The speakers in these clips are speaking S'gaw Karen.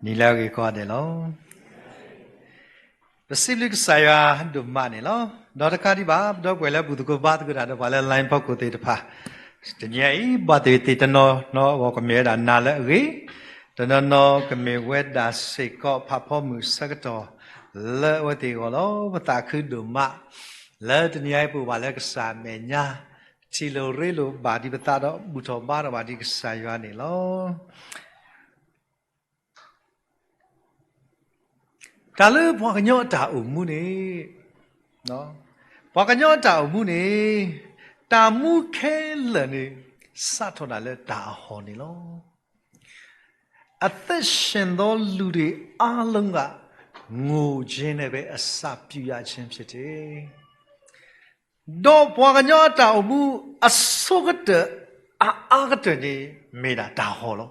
နံၤလၢအဂ့ၤကိးဂၤဒဲးလီၤ. ပစံးဘျုးကစၢ်ယွၤဒိၣ်မးန့ၣ်လီၤ. ဒီးတကးဒံးဘၣ် ပဒီပုၢ်ဝဲၢ်လၢအဘူၣ်သကိးဘါသကိးတၢ်ဒီးပှၤလၢ line ဖီခိၣ်သ့ၣ်တဖၣ်, တနံၤအံၤ ဘၣ်သ့ၣ်သ့ၣ်တနီၤနီၤအဂီၢ်ကမ့ၢ်ဝဲဒၣ်နၤလၢအဂ့ၤ, တနီၤနီၤကမ့ၢ်ဝဲဒၣ်စ့ၢ်ကီးဖးဖီမုၢ်ဆၢကတီၢ်လၢအဝဲသ့ၣ်အဂီၢ်လီၤ. ပသးခုဒိၣ်မး လၢတနံၤအံၤပအိၣ်ဘၣ်လၢကစၢ်အမဲာ်ညါ, ထံၣ်လိာ်ရ့လိာ်ဘၣ်ဒံးပသးဒီးဘူၣ်ထီၣ်ဘါထီၣ်ဘၣ်ဒံးကစၢ်ယွၤန့ၣ်လီၤ. တၢ်လၢပှၤကညီအတၢ်အိၣ်မူန့ၣ်, ပှၤကညီအတၢ်အိၣ်မူန့ၣ်, တၢ်မူခဲလၢာ်န့ၣ် စးထီၣ်ဒၣ်လၢတၢ်အဟီၣ်န့ၣ်လီၤ. အသက်ရှင်သောလူတွေအားလုံးက ငိုခြင်းနဲ့ပဲ အစပြုရခြင်းဖြစ်တယ်. ဒီးပှၤကညီအတၢ်အိၣ်မူအဆိကတၢၢ်အအါကတၢၢ်န့ၣ် မ့ၢ်ဒၣ်တၢ်ဟီၣ်လီၤ.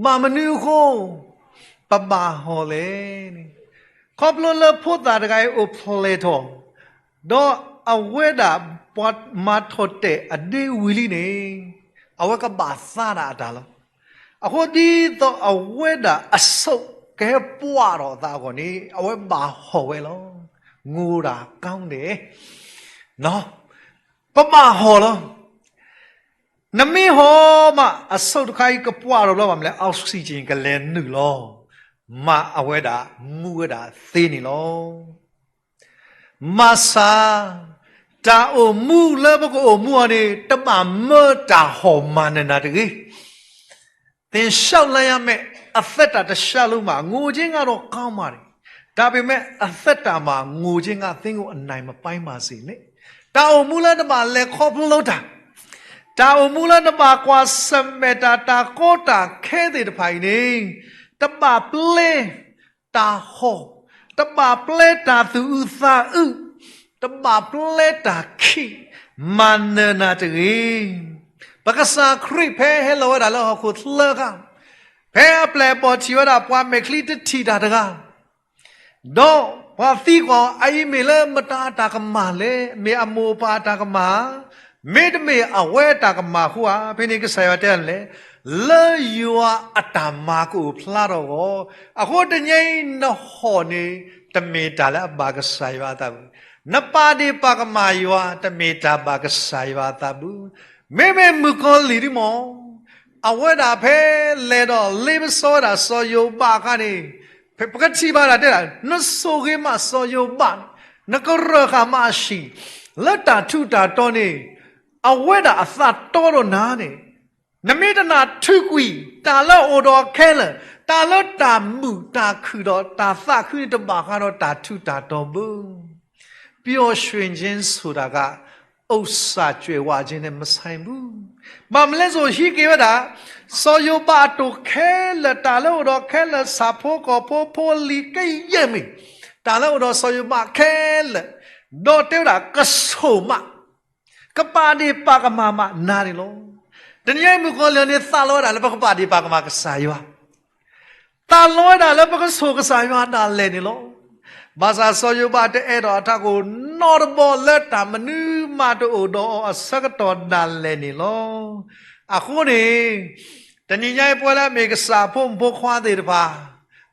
ဘၣ်မနုၤအဃိ ပဘၣ်ဟီၣ်လဲၣ်န့ၣ်, ခီဖျိလၢဖိသၣ်တဂၤအံၤအိၣ်ဖျဲၣ်ထီၣ်, ဒီးအဝဲဒၣ်ပှၤမၤထီၣ်တဲာ်အဒ့ဝံၤလံန့ၣ်, အဝဲကဘၣ်သါဒၣ်အတၢ်လီၤ. အဃိဒ်သိးအဝဲဒၣ်အဆိကဟဲပှၢ်ထီၣ်အသးအဂီၢ်န့ၣ် အဝဲဘၣ်ဟီၣ်ဝဲလီၤ. ငိုတာကောင်းတယ်. ပဘၣ်ဟီၣ်လီၤ. နမ့ၢ်ဟီၣ်မး အဆိတခါအံၤကပှၢ်ထီၣ်ဘျီ ဘၣ်မနုၤလဲၣ် oxygen ကလဲၤနုာ်လီၤ, မ့ၢ်အဝဲဒၣ်မူဝဲဒၣ်သ့န့ၣ်လီၤ. မ့ၢ်စ့ၢ် တၢ်အိၣ်မူလၢပကအိၣ်မူအီၤန့ၣ် တဘၣ်မၢတၢ်ဟီၣ်မၤနၢၤနၤတဂ့ၤ. သင်လျှောက်လၢယမဲာ် အသက်တာတလျှောက်လုံးမှာ ငိုခြင်းကတော့ကောင်းပါတယ်. ဒါပေမဲ့ အသက်တာမှာ ငိုခြင်းက သင်ကိုအနိုင်မပိုင်းပါစေနဲ့. တၢ်အိၣ်မူလၢနဘၣ်လဲၤခီဖျိတၢ်, တၢ်အိၣ်မူလၢနဘၣ်ကွၢ်ဆၢၣ်မဲာ်တၢ် တၢ်ကီတၢ်ခဲသ့ၣ်တဖၣ်အံၤန့ၣ်, တဘၣ်ပျဲ တၢ်ဟီၣ်, တဘၣ်ပျဲတၢ်သူၣ်အုးသးအုး, တဘၣ်ပျဲတၢ်ခံး မၤနၢၤနၤတဂ့ၤ. ပကစၢ်ခရံာ်ဖဲဟဲလီၤဝဲဒၣ်လၢဟီၣ်ခိၣ်ချၢအခါ, ဖဲအပျဲၢ်အဘီၣ်ထံၣ်ဝဲဒၣ်ပှၤမဲာ်ချံတထံၣ်တၢ်တဂၤ ဒီးပှၤသံကွၢ်အီၤ အအံၤမ့ၢ်လၢမတၤအတၢ်ကမၣ်လဲၣ်, မ့ၢ်အမိၢ်အပၢ်အတၢ်ကမၣ်, မ့တမ့ၢ်အဝဲအတၢ်ကမၣ်အဃိဧါ. ဖဲန့ၣ်ကစၢ်ယွၤတဲလဲၣ်, လၢယွၤအတၢ်မၤကအိၣ်ဖျါထီၣ်အဂီၢ်, အဃိတနံၤအံၤနဟီၣ်န့ၣ် တမ့ၢ်တၢ်လၢအဘၣ်ကစၢ်ယွၤအသးဘၣ်. နပာ်ဒ့ၣ်ပာ်ကမၣ်ယွၤ တမ့ၢ်တၢ်ဘၣ်ကစၢ်ယွၤအသးဘၣ်. မ့မ့ၢ်မုၣ်ကီၤလံၢ်ဒ်မ့ၢ် အဝဲဒၣ်ဖဲလဲၤဒီးလ့ပစီဝဲဒၣ်စီၤယိၤဘးအခါန့ၣ်, ပကထံၣ်ဘၣ်ဒၣ်တဲဒၣ် နဆိၣ်ဂ့ၤမးစီၤယိၤဘးန့ၣ်, နကရၢၢ်ဃာ်မးအဟံၣ်, လၢတၢ်ထူးတၢ်တီၤန့ၣ်, အဝဲဒၣ်အသးတီဒီးနၤန့ၣ်, နမ့ၢ်တနာ်ထုးကွံာ် တၢ်လၢအအိၣ်ဒီးခဲလၢာ်, တၢ်လၢတၢ်မုာ်တၢ်ခုၣ်ဒီးတၢ်သးခုန့ၣ် တဘၣ်ဃးဒီးတၢ်ထူးတၢ်တီဘၣ်. ပျော်ရွှင်ခြင်းဆိုတာက ဥစ္စာကြွယ်ဝခြင်းနဲ့ မဆိုင်ဘူး. ဘၣ်မနုၤလဲၣ် ဟံးက့ၤဝဲဒၣ် စီၤယိၤဘးအတၢ်ခဲလၢာ်, တၢ်လၢအအိၣ်ဒီးခဲလၢာ်, ဆၣ်ဖိကီၢ်ဖိဖိလံၤကယဲၢ်မ့ၢ်, တၢ်လၢအအိၣ်ဒီးစီၤယိၤဘးခဲလၢာ်, ဒီးတဲဝဲဒၣ် ကဆိၣ်မး, ကပာ်ဒ့ၣ်ပာ်ကမၣ်မးနၤန့ၣ်လီၤ. တနံၤအံၤမုၣ်ကီၤလံၢ်န့ၣ် သးလီဝဲဒၣ်လၢပကပာ်ဒ့ၣ်ပာ်ကမၣ်ကစၢ်ယွၤ သးလီဝဲဒၣ်လၢပကဆိၣ်ကစၢ်ယွၤဒၣ်လဲာ်န့ၣ်လီၤ. ဘၣ်ဆၣ်စီၤယိၤဘးတအဲၣ်ဒိးအတၢ်ကိၢ်နီတဘီလၢတၢ်မနုၤမးတအိၣ်ဒီးအီၤအဆၢကတီၢ်ဒၣ်လဲာ်န့ၣ်လီၤ. အဃိန့ၣ်, တနံၤညါအံၤပဝဲလၢအမ့ၢ်ကစၢ်အဖိမုၣ်ဖိခွါသ့ၣ်တဖၣ်,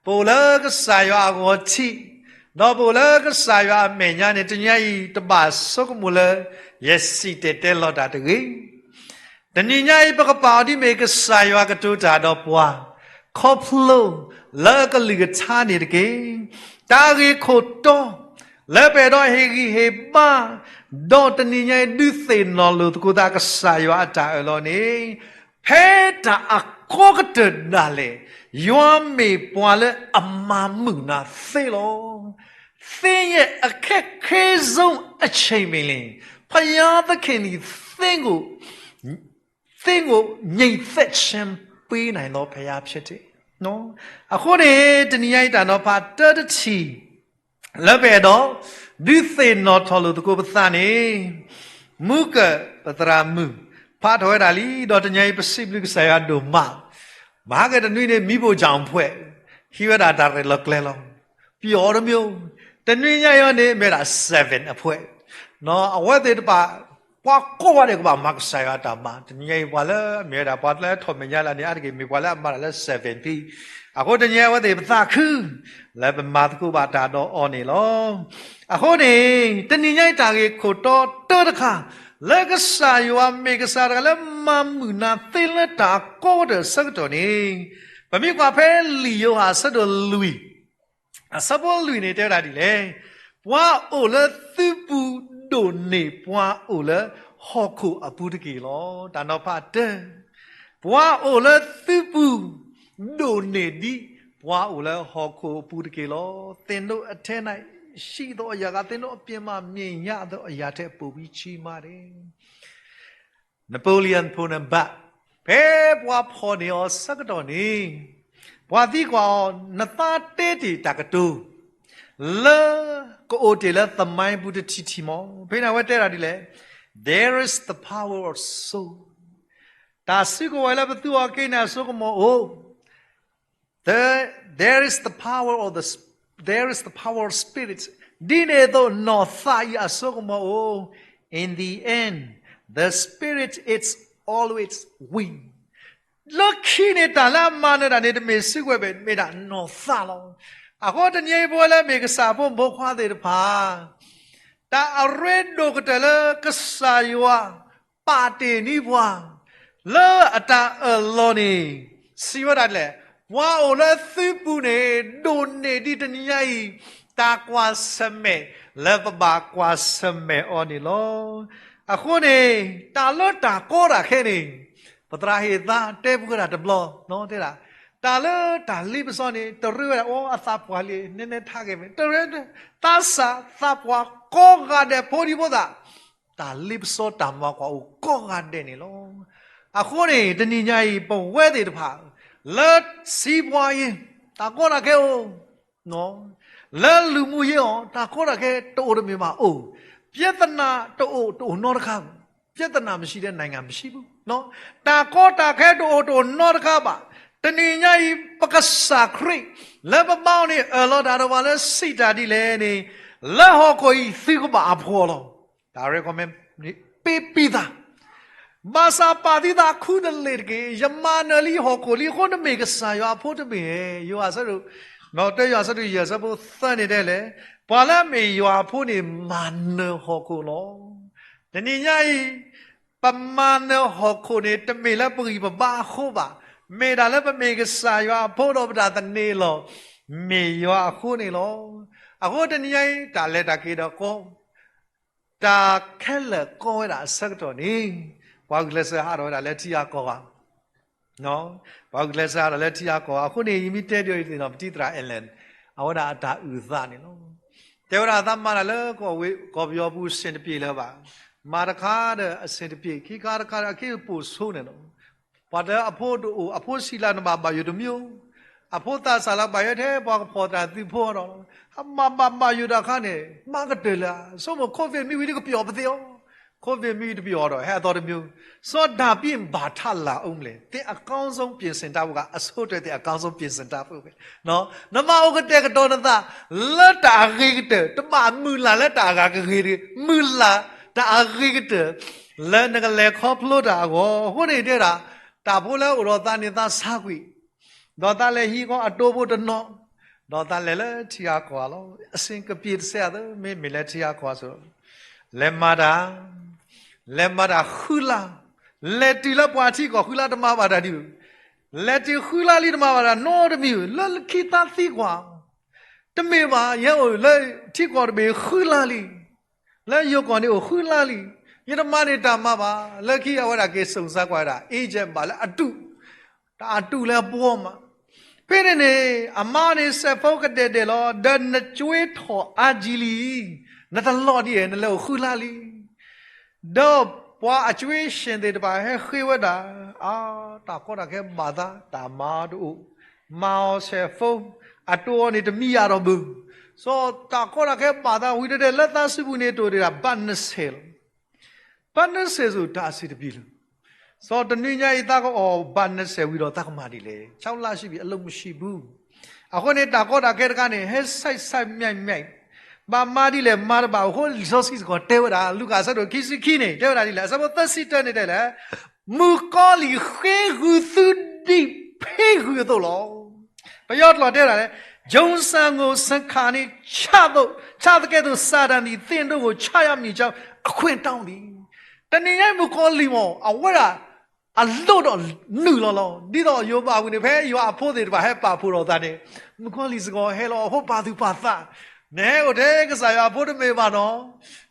ပအိၣ်လၢကစၢ်ယွၤအဂီၤထံး, ဒီးပအိၣ်လၢကစၢ်ယွၤအမဲာ်ညါန့ၣ် တနံၤညါအံၤတဘၣ်ဆိကမိၣ်လၢ ယစံၣ်တဲၤတဲလီၤတၢ်တဂ့ၤ တနံၤညါအံၤ ပကပာ်အီၤဒ်မ့ၢ်ကစၢ်ယွၤကတိၤတၢ်ဒီးပှၤ, ခီဖျိလၢအကလုၢ်ကထါန့ၣ်တက့ၢ်. တၢ်ဂ့ၢ်ခိၣ်တီ လၢပအဲၣ်ဒိးဟ့ၣ်ဂံၢ်ဟ့ၣ်ဘါ, ဒီးတနံၤညါအံၤ ဒုးသ့ၣ်နီၣ်လိာ်သကိးသးကစၢ်ယွၤအတၢ်အၢၣ်လီၤန့ၣ်, ဖဲတၢ်အကီကတၢၢ်ဒၣ်လဲာ်, ယွၤမ့ၢ်ပှၤလၢအမၤမုာ်နၤသ့လီၤ. သင်ရဲ့အခက်ခဲဆုံးအချိန်မ့ၢ်လဲၣ်, ဘုရားသခင်သည်သင့်ကို သင့်ကိုငြိမ်သက်ခြင်းပေးနိုင်သောဘုရားဖြစ်တယ်. အဃိန့ၣ် တနံၤညါအံၤတၢ်နီၤဖးတၢတထံၣ် လၢပအဲၣ်ဒိး ဒုးသ့ၣ်နီၣ်ထီၣ်လိာ်သကိးပသးန့ၣ်, မူကၢၢ်ပသရၣ်မုၣ် ဖးထီၣ်ဝဲဒၣ်လံ, ဒီးတနံၤညါအံၤပစံးဘျုးကစၢ်ယွၤဒိၣ်မး, မဟါကတနွံန့ၣ် မီးဖိုချောင်အဖွဲ့ ဟံးဝဲဒၣ်တၢ်ရဲၣ်လီၤကျဲၤလီၤ, ပျီအီၤတမံၤ, တနွံညါအံၤန့ၣ် မ့ၢ်ဒၣ် seven အဖွဲ့, အဝဲသ့ၣ်တဖၣ် ပှၤကိးဂၤဒဲးကဘၣ်မၤကစၢ်ယွၤအတၢ်မၤ. တနံၤညါအံၤ ပှၤလၢအမ့ၢ်ဝဲဒၣ် ပှၤလၢအထီၣ်မဲာ်ညါလၢ်န့ၣ် အါတက့ၢ်မ့ၢ်ပှၤလၢအမၤတၢ်လၢ seven P. အဃိတနံၤညါအံၤ အဝဲသ့ၣ်ပသးခု လၢပမၤသကိးဘၣ်တၢ်ဒီးအီၤန့ၣ်လီၤ. အဃိန့ၣ် တနံၤညါအံၤ တၢ်ဂ့ၢ်ခိၣ်တီတၢတခါ လၢကစၢ်ယွၤမ့ၢ်ကစၢ်တဂၤလၢ မၤမုာ်နၤသ့လၢတၢ်အကီအကတၢၢ်အဆၢကတီၢ်န့ၣ်, ပမ့ၢ်ကွၢ်ဖဲလံာ်ယိၤဟၣ်အဆၢဒိၣ်လွံၢ် အဆၢဖိလွံၢ်န့ၣ် တဲဝဲဒၣ်ဒ်လဲၣ်, ပှၤအိၣ်လၢသုပူၤဒိၣ်န့ၢ်ပှၤအိၣ်လၢဟီၣ်ခိၣ်အပူၤတက့ၢ်လီၤ. တၢ်နီၤဖးတၢ, ပှၤအိၣ်လၢသုပူၤ ဒိၣ်န့ၢ်ဒ်ပှၤအိၣ်လၢဟီၣ်ခိၣ်အပူၤတက့ၢ်လီၤ. သ့ၣ်နိအထဲန့ၣ် ရှိသောအရာက သ့ၣ်နိအပြင်မှာ မြင်ရသောအရာထက် ပိုပြီးကြီးမားတယ်. Napoleon Bonaparte ဖဲပှၤဖီၣ်န့ၢ်အီၤဆၢကတီၢ်န့ၣ်, ပှၤသံကွၢ်အီၤ, နသးတဲတ့ၢ်တၢ်ကတိၤ လၢကအိၣ်တ့ၢ်လၢသမိုင်းပူၤတထံၣ်ထံၣ်မီၢ်. ဖဲန့ၣ်အဝဲတဲဒၣ်ဒ်လဲၣ်, There is the power of soul. တၢ်စုကဝဲၤလၢပသူအီၤက့ၤန့ၣ် အစိကမီၤအိၣ် There, there is the power of the, there is the power of spirit. ဒ်န့ၣ်အသိး နီၢ်သးအံၤအစိကမီၤအိၣ်. In the end, the spirit is always win. လၢခံန့ၣ် တၢ်လၢအမၤနၢၤတၢ်န့ၣ် တမ့ၢ်စုကဝဲၤဘၣ်, မ့ၢ်ဒၣ်နီၢ်သးလီၤ. အဃိတနံၤအံၤ ပဝဲလၢမ့ၢ်ကစၢ်ဖိမုၣ်ဖိခွါသ့ၣ်တဖၣ် တၢ်အရ့ဒိၣ်ကတၢၢ်လၢကစၢ်ယွၤ ပာ်တ့ၢ်န့ၢ်ပှၤ လၢအတၢ်အၢၣ်လီၤန့ၣ် စံးဝဲဒၣ်ဒ်လဲၣ်, ပှၤအိၣ်လၢသုပူၤန့ၣ် ဒိၣ်န့ၢ်ဒ်တနံၤညါအံၤ တၢ်ကွၢ်ဆၢၣ်မဲာ်လၢပဘၣ်ကွၢ်ဆၢၣ်မဲာ်အီၤန့ၣ်လီၤ. အဃိန့ၣ် တၢ်လၢတၢ်ကီတၢ်ခဲန့ၣ် ပသရၣ်ဟ့ၣ်သါတဲပူၤဝဲဒၣ်တဘျီ တဲဒၣ်, တၢ်လၢတၢ်လ့ပစီန့ၣ် တရ့ဝဲဒၣ် အိ အသးပှၢ်လံ နဲနဲထါက့ၤမ့ၢ် တရ့ သးစၢ်သးပှၢ်ကိးဂၤဒဲးဖိဒံဖိသၣ် တၢ်လ့ပစီတၢ်မၤကွၢ်အိၣ်ကိးဂၤဒဲးန့ၣ်လီၤ. အဃိန့ၣ် တနံၤညါအံၤ ပဝဲသ့ၣ်တဖၣ် လၢစံးပှၤအံၤ တၢ်ကီတၢ်ခဲအိၣ်, လၢလူၤမူယ့အီၤ တၢ်ကီတၢ်ခဲတအိၣ်တမ့ၢ်ဘၣ်အိၣ်, ပြဿနာတအိၣ်တအိၣ်နီတခါ, ပြဿနာမရှိတဲ့နိုင်ငံမရှိဘူး. တၢ်ကီတၢ်ခဲတအိၣ်တအိၣ်နီတခါဘၣ်. တနံၤညါအံၤ ပကစၢ်ခရံာ် လၢပဘါအီၤန့ၣ် အၢၣ်လီၤတၢ်ဒီးပှၤလၢစံးတၢ်ဒ်လဲၣ်န့ၣ်, လၢဟီၣ်ခိၣ်အံၤသုကဘၣ်အဖှီၣ်လီၤ. တၢ်ရဲၣ်ကီၢ်မဲ ပ့ပံသး ဘၣ်ဆၣ်ပာ်သုသးခူတလ့ၢ်တက့ၢ်. ယမၤနၢၤလံဟီၣ်ခိၣ်လံအဃိ နမ့ၢ်ကစၢ်ယွၤအဖိတမ့ၢ်ဧါ. ယိၤဟၣ်ဆၢဒိၣ်, တၢယိၤဟၣ်ဆၢဒိၣ်ယဲၢ်ဆၢဖိသၢန့ၣ်တဲလဲၣ်, ပှၤလၢအမ့ၢ်ယွၤအဖိန့ၣ် မၤနၢၤဟီၣ်ခိၣ်လီၤ. တနံၤညါအံၤ ပမၤနၢၤဟီၣ်ခိၣ်န့ၣ် တမ့ၢ်လၢပဂံၢ်ပဘါအဃိဘၣ်. မ့ၢ်ဒၣ်လၢပမ့ၢ်ကစၢ်ယွၤအဖိဒီးပတၢ်သန့ၤလီၤ မ့ၢ်ယွၤအဃိန့ၣ်လီၤ. အဃိတနံၤညါအံၤ တၢ်လဲၤတၢ်က့ၤဒီးကီ တၢ်ခဲလၢာ်ကီဝဲဒၣ်အဆၢကတီၢ်န့ၣ်, ပှၤဂုာ်ကျဲးစၢးဟးထီၣ်ဝဲဒၣ်လၢထံဂၤကီၢ်ဂၤ, ပှၤဂုာ်ကျဲးစၢးဟးထီၣ်လၢထံဂၤကီၢ်ဂၤ. အဃိန့ၣ် ယမ့ၢ်တဲဒ်အံၤသ့ၣ်နီၤ ပတံၤသရၣ် Ellen အဝဲဒၣ်အတၢ်အုၣ်သးန့ၣ်လီၤ. တဲဝဲဒၣ်အသးမၤတၢ်လၢကီၢ်ဝ့ၢ်ကီၢ်ပယီၤပူၤ အဆင်တပြေလၢၤဘၣ်. မၤတခါဒီးအဆင်တပြေ, ခံခါတခါဒီးအခံကပိာ်ဆိန့ၣ်လီၤ. ပှၤလၢအဖိတအိၣ်, အဖိဆံးလၢနဘၣ်ဘၣ်ယိၣ်တမံၤ, အဖိသးစၢ်လၢဘၣ်ယိၣ်ထဲပှၤကဖီၣ်တၢ်သုးဖိဒီး, အမၤဘၣ်ဘၣ်ယိၣ်တၢ်ခါန့ၣ် မၤကတၢၢ်လၢၤ, ဆိကမိၣ် COVID မ့ၢ်ဝံၤဒီးကပျီၣ်ပသ့အီၤ, COVID မ့ၢ်ဝံၤတပျီၣ်ဒီး ဟဲအသီတမံၤ, စီၤဒၤဘံးဘၣ်ထးလၢ်အိၣ်မလဲၣ်, သ့ၣ်အကီၢ်စိၣ်ပၠ့ၣ်စ့ၣ်တၢ်ဖိက အဆိကတၢၢ်သ့ၣ်အကီၢ်စိၣ်ပၠ့ၣ်စ့ၣ်တၢ်ဖိဝဲ နမၤအိၣ်ကတဲာ်ကတီၤနသး လၢတၢ်အဂ့ၤကတၢၢ်, တဘၣ်မုၢ်လၢ်လၢတၢ်အဂၤကဂ့ၤတဂ့ၤ, မုၢ်လၢ်တၢ်အဂ့ၤကတၢၢ် လၢနကလဲၤခီဖျိတၢ်အဂီၢ်. အဃိန့ၣ်တဲဒၣ်, တၢ်ဖိလၢအိၣ်ဒီးသးန့ၣ်သးဆါကွံာ်, ဒီးသးလဲၤဟံးဃီအတိဖိတနီၤ, ဒီးသးလဲၤလၢထံဂၤကီၢ်ဂၤလီၤ. အဆင်ကပြေတစဲးအသိး မ့မ့ၢ်လၢထံဂၤကီၢ်ဂၤဆိ, လဲၤမၤတၢ်, လဲၤမၤတၢ်ဃုလါ, လဲၤတုၤလၢပှၤထံကီၢ်ဃုလါတမၤဘၣ်တၢ်ဒ်, လဲၤတုၤဃုလါလံတမၤဘၣ်တၢ်နီတမံၤ, လၢခံသးသံကွၢ် တမ့ၢ်ဘၣ်, ယဟဲအိၣ်လၢထံကီၢ်တဘ့ၣ်ဃုလါလံ, လၢယိၤကီၢ်န့ၣ်အိၣ်ဃုလါလံ, ယတမၤန့ၢ်တၢ်မၤဘၣ်. လၢခံအဝဲဒၣ်က့ၤစိၤစါကွၢ်ဒၣ် agent ဘၣ်လၢအတု, တၢ်အတုလၢအပှီၢ်မး, ဖဲန့ၣ်န့ၣ် အမါန့ၣ်စဲးဖိကဒဲးဒဲးလီၤ, ဒီးနကၠွ့ထီၣ်အါကံလံ, နတလီၤဒ်အံၤ နလဲၤအိၣ်ဃုလါလံ ဒီးပှၤအကၠွ့ဆ့ၣ်သ့ၣ်တဖၣ်ဟဲဃ့ဝဲဒၣ်, အါ, တၢ်ကီတၢ်ခဲဘၣ်သး တၢ်မၤတအိၣ်, မၤအီၤဆဲးဖိ, အတိအီၤန့ၣ်တမံယၤဒီးဘၣ်, စီၤတၢ်ကီတၢ်ခဲဘၣ်သးဝံၤတဲဒဲး လၢသးစုပူၤန့ၣ်တိၢ်ဒၣ်ဘၣ်နဆဲးလီၤ. ဘၣ်နဆဲးစ့ၢ်တၢ်အဆံးတပျံၤလီၤ. စီၤတနွံညါအံၤသးကအီၣ်ဘၣ်နဆဲးဝံၤဒီး သးကမၤဒ်လဲၣ်, ခြောက်လရှိပြီ အလုပ်မရှိဘူး. အဃိန့ၣ် တၢ်ကီတၢ်ခဲတခါန့ၣ် ဟဲဆိုက်ဆိုက်မြိုက်မြိုက်, ဘၣ်မၤဒ်လဲၣ်မၤတဘၣ်အဃိ လံာ်စီဆှံစ့ၢ်ကီးတဲဝဲဒၣ် လူၤကၣ်အဆၢဒိၣ်ခံဆံခံန့ၣ် တဲဝဲဒၣ်ဒ်လဲၣ်, အဆၢဖိသၢဆံတၢန့ၣ်တဲလဲၣ်, မုၣ်ကီၤလံၢ်ဃ့ဂုာ်သုဒ်ဖ့ဂုာ်အသိးလီၤ. ပယီၤတလီၤတဲဝဲဒၣ်လဲၣ်, ကျွန်ဆန်ကိုဆန်ခါန့ၣ် ချသို့, ချသကဲးသို့ စာတန်သည် သင့်တို့ကို ချရမည်အကြောင်း အခွင့်တောင်းသည်. တနံၤညါအံၤ မုၣ်ကီၤလံၢ်မ့ၢ် အဝဲဒၣ် အလိၣ်ဒီးနုာ်လီၤလီၤ. ဒ်သိးယိၤဘးဝံၤန့ၣ် ဖဲယွၤအဖိသ့ၣ်တဖၣ်ဟဲပာ်ဖှိၣ်ထီၣ်သးန့ၣ်, မုၣ်ကီၤလံၢ်စ့ၢ်ကီးဟဲလီၤအဃိပာ်သူၣ်ပာ်သး, နဟဲအိၣ်ထဲကစၢ်ယွၤအဖိတမ့ၢ်ဘၣ်နီၤ.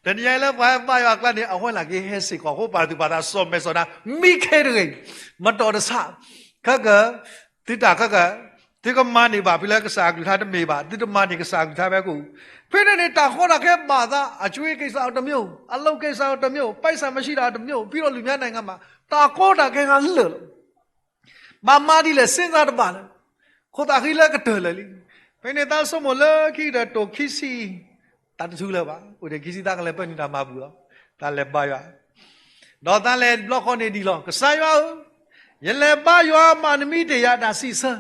တနံၤညါအံၤလၢပှၤဟဲဘါယွၤအကျါန့ၣ် အဝဲလၢကဟဲစ့ၢ်ကီးအဃိပာ်သူၣ်ပာ်သး စီၤမဲာ်စီၤနါ မံခ့တဂ့ၤ, မတီၢ်တဆး, ခဲက သုတၢ်ခဲက သုကမၤန့ၢ်ဘၣ်ဖဲလၢကစၢ်အကလုၢ်ကထါတမ့ၢ်ဘၣ်, သုတမၤန့ၢ်ကစၢ်အကလုၢ်ကထါဖဲကအိၣ်, ဖဲန့ၣ်န့ၣ် တၢ်ကီတၢ်ခဲဘၣ်သး, အကြွေးကိစ္စတစ်မျိုး, အလုပ်ကိစ္စတစ်မျိုး, ပိုက်ဆံမရှိတာတစ်မျိုး, ပြီးတော့လူများနိုင်ငံမှာ တၢ်ကီတၢ်ခဲဟးလၢာ်လီၤ. ဘၣ်မၤဒ်လဲၣ် စ့ၢ်ကီးတဘၣ်လၢၤ, ခိၣ်သးဃံလၢကတၢၢ်လၢာ်လံ. ဖဲန့ၣ်သးဆိကမိၣ်လၢခံကတၢၢ်တိၢ်ခံဆံ, သးတထူလၢၤဘၣ်, အိၣ်ဒီးခံဆံသးကလဲၤပၢနုာ်တၢ်မၤဘူၣ်လီၤ. သးလဲၤဘါယွၤ ဒီးသးလဲၤဘျီဃီန့ၣ်ဒ်လီၤ, ကစၢ်ယွၤဧၢ, ယလဲၤဘါယွၤမး နမ့ၢ်တ့ၢ်ယၤတၢ်စံးဆၢ,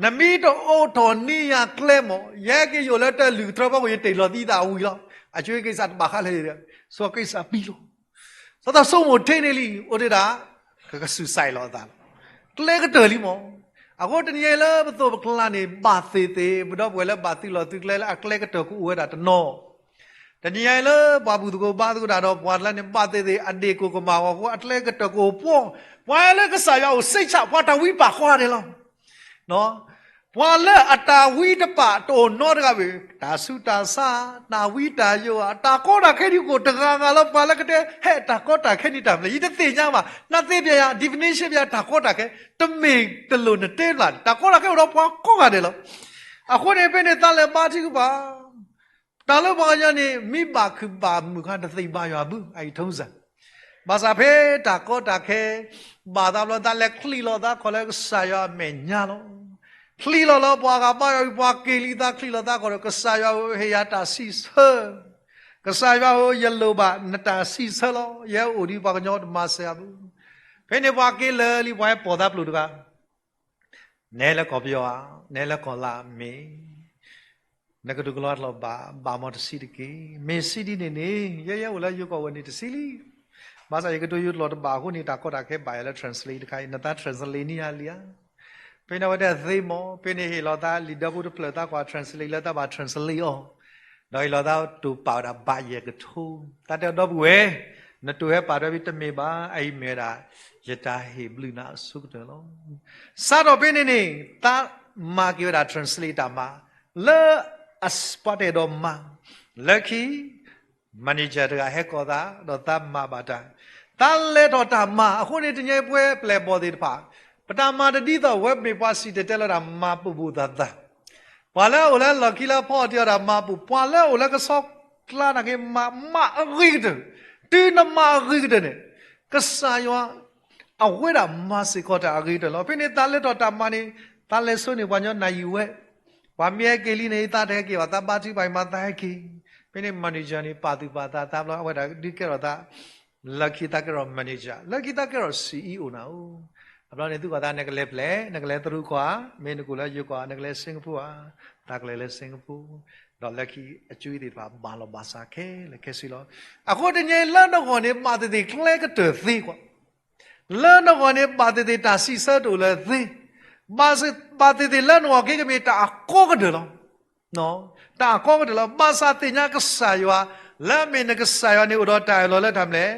နမ့ၢ်တအိးထီၣ်န့ၢ်ယၤကျဲမး, ယဟဲက့ၤယိာ်လၢတၢ်လုၢ်ကထၢဖီခိၣ် ယတ့ၢ်လီၤသံသးဝံၤလီၤ. အကြွေးကိစ္စတဘၣ်ဃးလၢၤ, စီၤက့စၢ်ပံလီၤ. စီၤသးဆိကမိၣ်ထဲန့ၣ်လံ, အိၣ်ဒံးဒၣ် ကကစူးစဲးလီၤအသးလီၤ. ကျဲကတၢၢ်လံမး. အဃိတနံၤညါအံၤလၢပသိးပကျါန့ၣ် ဘၣ်သ့ၣ်သ့ၣ် ပဒီပုၢ်ဝဲၢ်လၢဘၣ်သုးလီၢ်သုးကျဲလၢ အကျဲကတၢၢ်ကအိၣ်ဝဲဒၣ်တနီၤ, တနံၤညါအံၤလၢပှၤဘူၣ်သကိးဘါသကိးတၢ်ဒီးပှၤကျါန့ၣ် ဘၣ်သ့ၣ်သ့ၣ် အဒ့ၣ်ကိၢ်ကမၣ်အဂီၢ်အဃိ အကျဲကတၢၢ်ကအိၣ်ပှီၢ်, ပှၤလၢကစၢ်ယွၤအိၣ်စိတ်ချ ပှၤတၢ်ဝံပာ်ဃီဒဲးလီၤ. ပှၤလၢအတၢ်ဝံတပာ်တအိၣ်နီတဂၤဘၣ်, တၢ်ဆူးတၢ်ဆါ, တၢ်ဝံတၢ်ယိာ်, တၢ်ကီတၢ်ခဲဒ်ကအိၣ်တဂၤဂၤလီၤ. ပှၤလၢကတဲ ဟဲတၢ်ကီတၢ်ခဲန့ၣ်တၢ်မနုၤလဲၣ် ယတသ့ၣ်ညါဘၣ်. နသ့ၣ်ပျဲယၤ definition ပျဲတၢ်ကီတၢ်ခဲ, တမ့ၢ်တလိၣ်နတဲဘၣ်န့ၣ် တၢ်ကီတၢ်ခဲအိၣ်ဒီးပှၤကိးဂၤဒဲးလီၤ. အဃိန့ၣ် ဖဲန့ၣ်သးလဲၤဘါထုကဖၣ် တၢ်လၢပှၤကညီန့ၣ် မ့ၢ်ဘၣ်ခုၣ်ဘၣ်မုာ်ခါ တသ့ဘါယွၤဘၣ် အအံၤထုံစၢ်. ဘၣ်ဆၣ်ဖဲတၢ်ကီတၢ်ခဲ ဘၣ်သးဘျီ သးလဲၤချံးလီၤသးခီၣ်လၢကစၢ်ယွၤအမဲာ်ညါလီၤ. ချံးလီၤလီၤ ပှၤဂၤဘါယွၤအံၤ ပှၤက့ၤလံသးချံးလီၤသးခီၣ်ဒီး ကစၢ်ယွၤဧၢ ဟ့ၣ်ယၤတၢ်စံးဆၢ, ကစၢ်ယွၤဧၢ ယလိၣ်ဘၣ်နတၢ်စံးဆၢလီၤ. ယဲအိၣ်ဒံးပှၤကညီတမၤစၢၤယၤဘၣ်. ဖဲန့ၣ်ပှၤက့ၤလၢာ်လံ ပှၤဟဲပိာ်သးပျိာ်တဂၤ နဲလၢကီၢ်ပယီၤဧါ, နဲလၢကီၢ်လါမ့ၢ်, နကတိၤကလီတလီၤဘၣ်, ဘၣ်မီၢ်တဆံးတက့ၢ်. မ့ၢ်ဆံးဒ်န့ၣ်န့ၣ် ယဲယဲအိၣ်လၢယိၤကီၢ်ဝဲန့ၣ်တဆံးလံ. ဘၣ်ဆၣ်ယကတိၤယိၤတလီၤတဘၣ်အဃိန့ၣ် တၢ်ကီတၢ်ခဲဘၣ်ယၤလၢ translate တခါအံၤ နသး translate န့ၢ်ယၤလံဧါ. ဖဲန့ၣ်အဝဲတဲသ့မီၢ်, ဖဲန့ၣ်ဟ့ၣ်လီၤသးလံာ်ဒီပုၢ်တဖျၢၣ်သးကွၢ် translate လၢသးဘၣ် translate အီၤ ဒီးဟ့ၣ်လီၤသးတိာ်ပာ်ဝဲဒၣ်ဘၣ်ယဲၢ်ကထိ, သးတဲအီၤဒီပုၢ်ဝဲၢ်, နတိၤဟဲပာ်ဒီးဘၣ်တမ့ၢ်ဘၣ်, အအံၤမ့ၢ်ဝဲဒၣ် ယတၢ်ဟ့ၣ်ဘျုးနၤအဆိကတၢၢ်လီၤ. စးထီၣ်ဖဲန့ၣ်န့ၣ် သးမၤက့ၤဝဲဒၣ် translate တၢ်မၤ လၢအပှၤတအဲၣ်ဒိးမၤ, လၢခံ manager တဂၤဟဲကိးသး ဒီးသးမၤဘၣ်တၢ်, သးလဲၤထီၣ်တၢ်မၤအဃိန့ၣ် တနံၤအံၤပဝဲပျဲၢ်ဘီၣ်သ့ၣ်တဖၣ် ပတၢ်မၤတဒ်သိး ဝဲမ့ၢ်ပှၤစံၣ်တဲၤတဲလီၤတၢ်မၤပိာ်ပိာ်သၣ်သၣ်, ပှၤလၢအအိၣ်လၢလီၢ်ခံလၢဖီအီၤတ့ၢ်အီၤတၢ်မၤပိာ်, ပှၤလၢအအိၣ်လၢကဆီကျါနာ်က့ မၤမၤအဂ့ၤကတၢၢ်, တုၤနမၤအဂ့ၤကတၢၢ်န့ၣ် ကစၢ်ယွၤ အဝဲဒၣ်မၤစ့ၢ်ကီးတၢ်အဂ့ၤကတၢၢ်လီၤ. ဖဲန့ၣ်သးလဲၤထီၣ်တၢ်မၤန့ၣ် သးလဲၤဆိန့ၢ်ပှၤကညီနၢ်ယံၤဝဲ, ပှၤမ့ၢ်ဟဲက့ၤလံန့ၣ် သးတဟဲက့ၤဘၣ်, သးဘါထုကဖၣ်အံၤမၤသးဟဲက့ၤ. ဖဲန့ၣ် manager န့ၣ် ပာ်သူၣ်ပာ်သးသးဘျီ အဝဲဒၣ်ဒုးကဲထီၣ်သး လၢခံသးကဲထီၣ် manager, လၢခံသးကဲထီၣ် CEO နၤဧိၤ, အဘျီန့ၣ် သုကွၢ်သး နကလဲၤဖျဲး နကလဲၤတရူးကီၢ်ဧါ, မ့ၢ်နကအိၣ်လၢယိၤကီၢ် နကလဲၤ Singapore ဧါ, သးကလဲၤလၢ Singapore, ဒီးလၢခံအကၠွံသ့ၣ်တဖၣ် ဘၣ်လီၤဘၣ်စးခဲလၢာ်ခဲဆ့လီၤ. အဃိတနံၤအံၤလၢနဂီၢ်န့ၣ် ဘၣ်သ့ၣ်သ့ၣ်ကျဲကတၢၢ်သ့ကွၢ် လၢနဂီၢ်န့ၣ် ဘၣ်သ့ၣ်သ့ၣ်တၢ်စံးဆၢတအိၣ်လၢၤသ့, ဘၣ်သ့ၣ်သ့ၣ်လၢနဂီၢ်က့ၤကမ့ၢ်တၢ်အကီကတၢၢ်လီၤ. တၢ်အကီကတၢၢ်လီၤ. ဘၣ်ဆၣ်သ့ၣ်ညါကစၢ်ယွၤ, လၢအမ့ၢ်နကစၢ်ယွၤန့ၣ်အိၣ်ဒီးတၢ်အၢၣ်လီၤလၢတၢ်မနုၤလဲၣ်,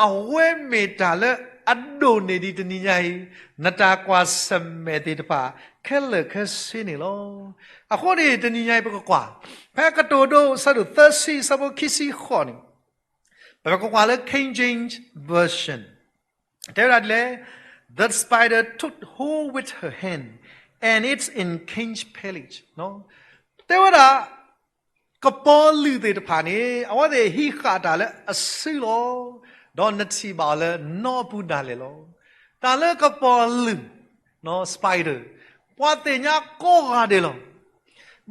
အဝဲမ့ၢ်တၢ်လၢအဒိၣ်န့ၢ်ဒံးတနံၤညါအံၤ, နတၢ်ကွၢ်ဆၢၣ်မဲာ်သ့ၣ်တဖၣ် ခဲလၢာ်ခဲဆ့န့ၣ်လီၤ. အဃိန့ၣ် တနံၤညါအံၤပကကွၢ်, ဖဲကတိၤဒိ အဆၢဒိၣ်သၢဆံ အဆၢဖိခံဆံဃိးန့ၣ် ပကကွၢ်လၢ King James Version တဲဝဲဒၣ်ဒ်လဲၣ်, The spider took hold with her hand, and it's in King's palace. တဲဝဲဒၣ်, ကပီၤလုာ်သ့ၣ်တဖၣ်န့ၣ် အဝဲသ့ၣ်ဟံးဃာ်တၢ်လၢအစုလီၤ, ဒီးနထံၣ်ဘၣ်အီၤလၢနီပူၤဒၣ်လဲာ်လီၤ. တၢ်လၢကပီၤလုာ်, spider, ပှၤသ့ၣ်ညါကိးဂၤဒဲးလီၤ.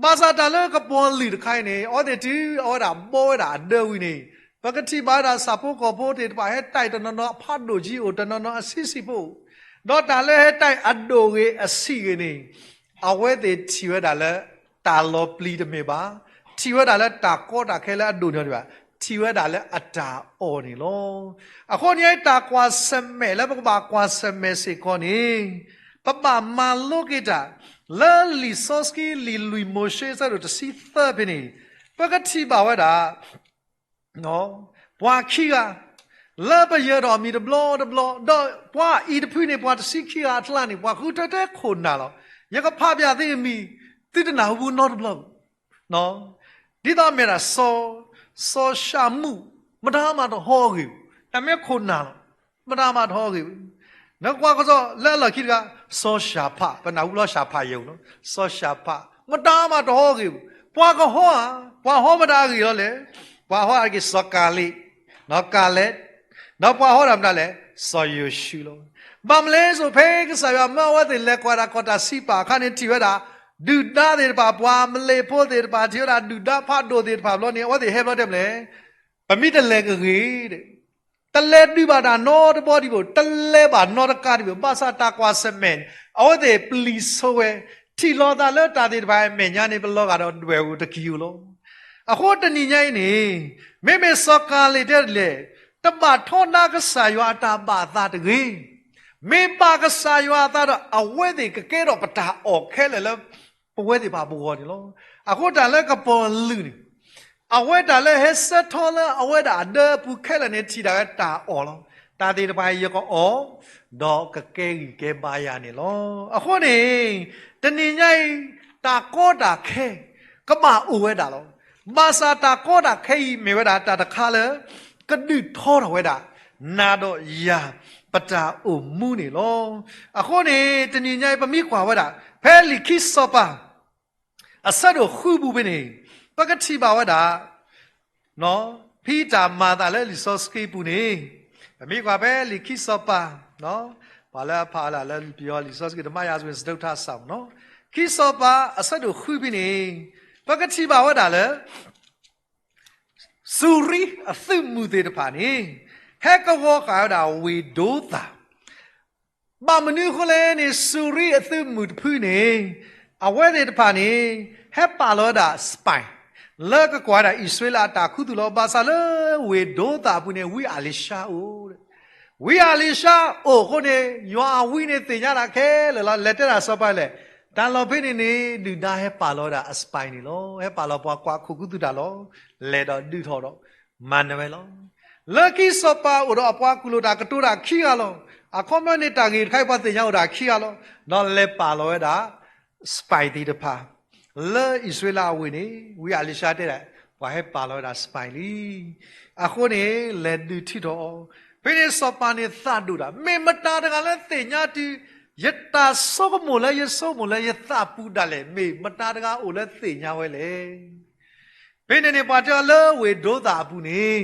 ဘၣ်ဆၣ်တၢ်လၢကပီၤလုာ်တခါအံၤန့ၣ် အဝဲသ့ၣ်တုၤအဝဲဒၣ်ဘီဝဲဒၣ်အဒၢဝံၤန့ၣ်, ပကထံၣ်ဘၣ်ဝဲဒၣ်ဆၣ်ဖိကီၢ်ဖိသ့ၣ်တဖၣ် ဟဲတဲတနီၤနီၤအဖးဒိၣ်ကံအိၣ်, တနီၤနီၤအဆံးဆံးဖိ, ဒီးတၢ်လၢဟဲတဲအဒိၣ်ဂ့ၤအဆံးဂ့ၤန့ၣ်, အဝဲသ့ၣ်ထံၣ်ဝဲဒၣ်လၢ တၢ်လီၤပျံၤတမ့ၢ်ဘၣ်, ထံၣ်ဝဲဒၣ်လၢတၢ်ကီတၢ်ခဲလၢအဒိၣ်န့ၢ်အီၤဒံးဘၣ်, ထံၣ်ဝဲဒၣ်လၢအတၢ်အီၣ်န့ၣ်လီၤ. အဃိန့ၣ် တၢ်ကွၢ်ဆၢၣ်မဲာ်လၢပကဘၣ်ကွၢ်ဆၢၣ်မဲာ်စ့ၢ်ကီးန့ၣ်, ပဘၣ်မၤလိက့ၤတၢ် လၢလံာ်စီဆှံလံာ်လွံၢ်မိၤၡ့အဆၢဒိၣ်တဆံသၢဖဲန့ၣ်, ပကထံၣ်ဘၣ်ဝဲဒၣ် ပှၤခံဂၤ လၢပယၢၤထီၣ်အမံၤတဘျီတဘျီ, ဒီးပှၤအံၤတဖုန့ၣ် ပှၤတဆံခံဂၤအကျါန့ၣ် ပှၤဃုထၢထဲခိၣ်နၢ်လီၤ. ယကဖးပၠးသုအမံၤ, သုတနၢ်ဟူနီတဘျီဘၣ်. ဒ်သိးမ့ၢ်ဒၣ် စီၤၡၤမူး, မတၤမးတဟီဂ့ၤ, တၢ်မ့ၢ်ခိၣ်နၢ်လီၤ, မတၤမးတဟီဂ့ၤ. နကွၢ်ကစီၣ်လၢအလီၢ်ခံတဂၤ, စီၤၡၤဖး, ပနၢ်ဟူလီၤၡၤဖးယဲၢ်လီၤ, စီၤၡၤဖး, မတၤမးတဟီဂ့ၤ, ပှၤကဟီဧါ, ပှၤဟီမတၤအဂ့ၢ်လီၤလဲၣ်. ပှၤဟီအဂ့ၢ် စီၤကၤလ့း, ကၤလဲး, ဒီးပှၤဟီဒၣ်မတၤလဲၣ်, စီၤယိၤၡူလီၤ. ဘၣ်မနုၤလဲၣ်စိ ဖဲကစၢ်ယွၤမၢအဝဲသ့ၣ်လဲၤကွၢ်ဒၣ်ကီၢ်တၢ်စံးပာ်အခါန့ၣ် ထံၣ်ဝဲဒၣ် ဒုၣ်ဒါသ့ၣ်တဖၣ် ပှၤမလ့ၣ်ဖိသ့ၣ်တဖၣ် ထံၣ်ဝဲဒၣ်ဒုၣ်ဒါဖးဒိၣ်သ့ၣ်တဖၣ်ဘျီန့ၣ် အဝဲသ့ၣ်ဟဲဘျီတဲမလဲၣ်, ပမ့ၢ်တလဲၤကဂ့ၤ တလဲၤဒုးဘၣ်တၢ်နီတဘီဒံးဘၣ်, တလဲၤဘၣ်နီတကးဒံးဘၣ်, ဘၣ်ဆၣ်တၢ်ကွၢ်ဆၢၣ်မဲာ်န့ၣ် အဝဲသ့ၣ်ပျံၤဆိဝဲ, ထံၣ်လီၤသးလၢတၢ်သ့ၣ်တဖၣ်အမဲာ်ညါန့ၣ် ပလီၤဂာ်ဒီးဒွဲၣ်ဧိၤတက့ၢ်ဧိၤလီၤ. အဃိတနံၤညါအံၤန့ၣ် မ့မ့ၢ်စီၤကၤလ့းတဲဒ်လဲၣ်, တဘၣ်ထီဒါကစၢ်ယွၤအတၢ်ဘၣ်သးတဂ့ၤ, မ့ၢ်ဘၣ်ကစၢ်ယွၤအသးဒီး အဝဲသ့ၣ်ကကဲထီၣ်ပတၢ်အီၣ်ခဲလၢာ်လၢ ပဝဲသ့ၣ်တဖၣ်ပဂီၢ်န့ၣ်လီၤ. အဃိတၢ်လၢကပီၤလုာ်န့ၣ် အဝဲတၢ်လၢဟဲဆၢထီလၢအဝဲဒၣ်အဒၢအပူၤခဲလၢာ်န့ၣ် ထံၣ်ဒၣ်ဝဲတၢ်အီၣ်လီၤ. တၢ်သ့ၣ်တဖၣ်အံၤယကအီၣ်, ဒီးကကဲဂံၢ်ကဲဘါယၤန့ၣ်လီၤ. အဃိန့ၣ် တနံၤညါအံၤ တၢ်ကီတၢ်ခဲ ကဘၣ်အိၣ်ဝဲဒၣ်လီၤ. ဘၣ်ဆၣ်တၢ်ကီတၢ်ခဲအံၤမ့ၢ်ဝဲဒၣ်တၢ်တခါလၢ ကဒုးထီထီၣ်ဝဲဒၣ် နၤဒီးယၤ ပတၢ်အိၣ်မူန့ၣ်လီၤ. အဃိန့ၣ် တနံၤညါအံၤ ပမ့ၢ်ကွၢ်ဝဲဒၣ် ဖဲလံာ်ခံစီၤပၤ အဆၢဒိၣ်ဃုပူၤဖဲန့ၣ် ပကထံၣ်ဘၣ်ဝဲဒၣ် ဖဲတၢ်မၤအသးလၢလံာ်စီဆှံပူၤန့ၣ် ပမ့ၢ်ကွၢ်ဖဲလံာ်ခံစီၤပၤ ပှၤလၢအဖးအီၤလၢလံာ်ပယီၤလံာ်စီဆှံတမ့ၢ်ယၤစ့ၢ်ကီး စတုတ္ထសមူဟ် ခံစီၤပၤအဆၢဒိၣ်ဃုဖဲန့ၣ် ပကထံၣ်ဘၣ်ဝဲဒၣ်လၢ စူၤရံအသုးမုၢ်သ့ၣ်တဖၣ်န့ၣ် ဟဲကဝီၤဃာ်ဝဲဒၣ်ဝ့ၢ်ဒိသၤ ဘၣ်မနုၤအဃိလဲၣ်န့ၣ် စူၤရံအသုးမုၢ်တဖုန့ၣ် အဝဲသ့ၣ်တဖၣ်န့ၣ် ဟဲပာ်လီၤဝဲဒၣ် spy လၢကကွၢ်ဝဲဒၣ်အံၣ်စရ့လးအတၢ်ခူသူၣ်လီၤ. ဘၣ်ဆၣ်လၢဝ့ၢ်ဒိသၤအပူၤန့ၣ် ဝံအၤလံၤၡါအိၣ် ဝံအၤလံၤၡါအိၣ်အဃိန့ၣ် ယွၤအဝံန့ၣ်သ့ၣ်ညါဒၣ်ခဲလၢာ်လီၤ. လဲၤတဲဒၣ်စီၤပၤလဲၣ်, တၢ်လီၢ်ဖဲန့ၣ်န့ၣ် ဒုၣ်ဒါဟဲပာ်လီၤဝဲဒၣ်အ spy န့ၣ်လီၤ. ဟဲပာ်လီၤပှၤကွၢ်ခိၣ်ခူသူၣ်တၢ်လီၤ. လဲၤဒီးဒုးထီၣ်ဒီး မၤနၢၤဝဲလီၤ. လၢခံစီၤပၤအိၣ်ဒီးအပှၤကူၣ်လိာ်တၢ်ကတိၤတၢ်ခံဂၤလီၤ. အခီပညီန့ၣ် တၢ်ဂ့ၢ်တခါအံၤပှၤသ့ၣ်ညါအိၣ်ဒီးခံဂၤလီၤ. ဒီးလဲၤပာ်လီၤဝဲဒၣ် spy သ့ၣ်တဖၣ် လၢအံၣ်စရ့လးအဝ့ၢ်န့ၣ် ဝံအၤလံၤၡါတဲဒၣ် ပှၤဟဲပာ်လီၤဝဲဒၣ် spy လံ. အဃိန့ၣ် လဲၤဒုးထုးထီၣ်အီၤ. ဖဲန့ၣ်စီၤပၤန့ၣ်သးဒိၣ်တၢ်, မ့ၢ်မတၤတဂၤလၢသ့ၣ်ညါတုၤ ယတၢ်ဆိကမိၣ်လၢယဆိကမိၣ်လၢယသးပူၤဒၣ်လဲာ် မ့ၢ်မတၤတဂၤအိၣ်လၢသ့ၣ်ညါဝဲလဲၣ်. ဖဲန့ၣ်န့ၣ် ပှၤတဲအီၤလၢဝ့ၢ်ဒိသၤအပူၤန့ၣ်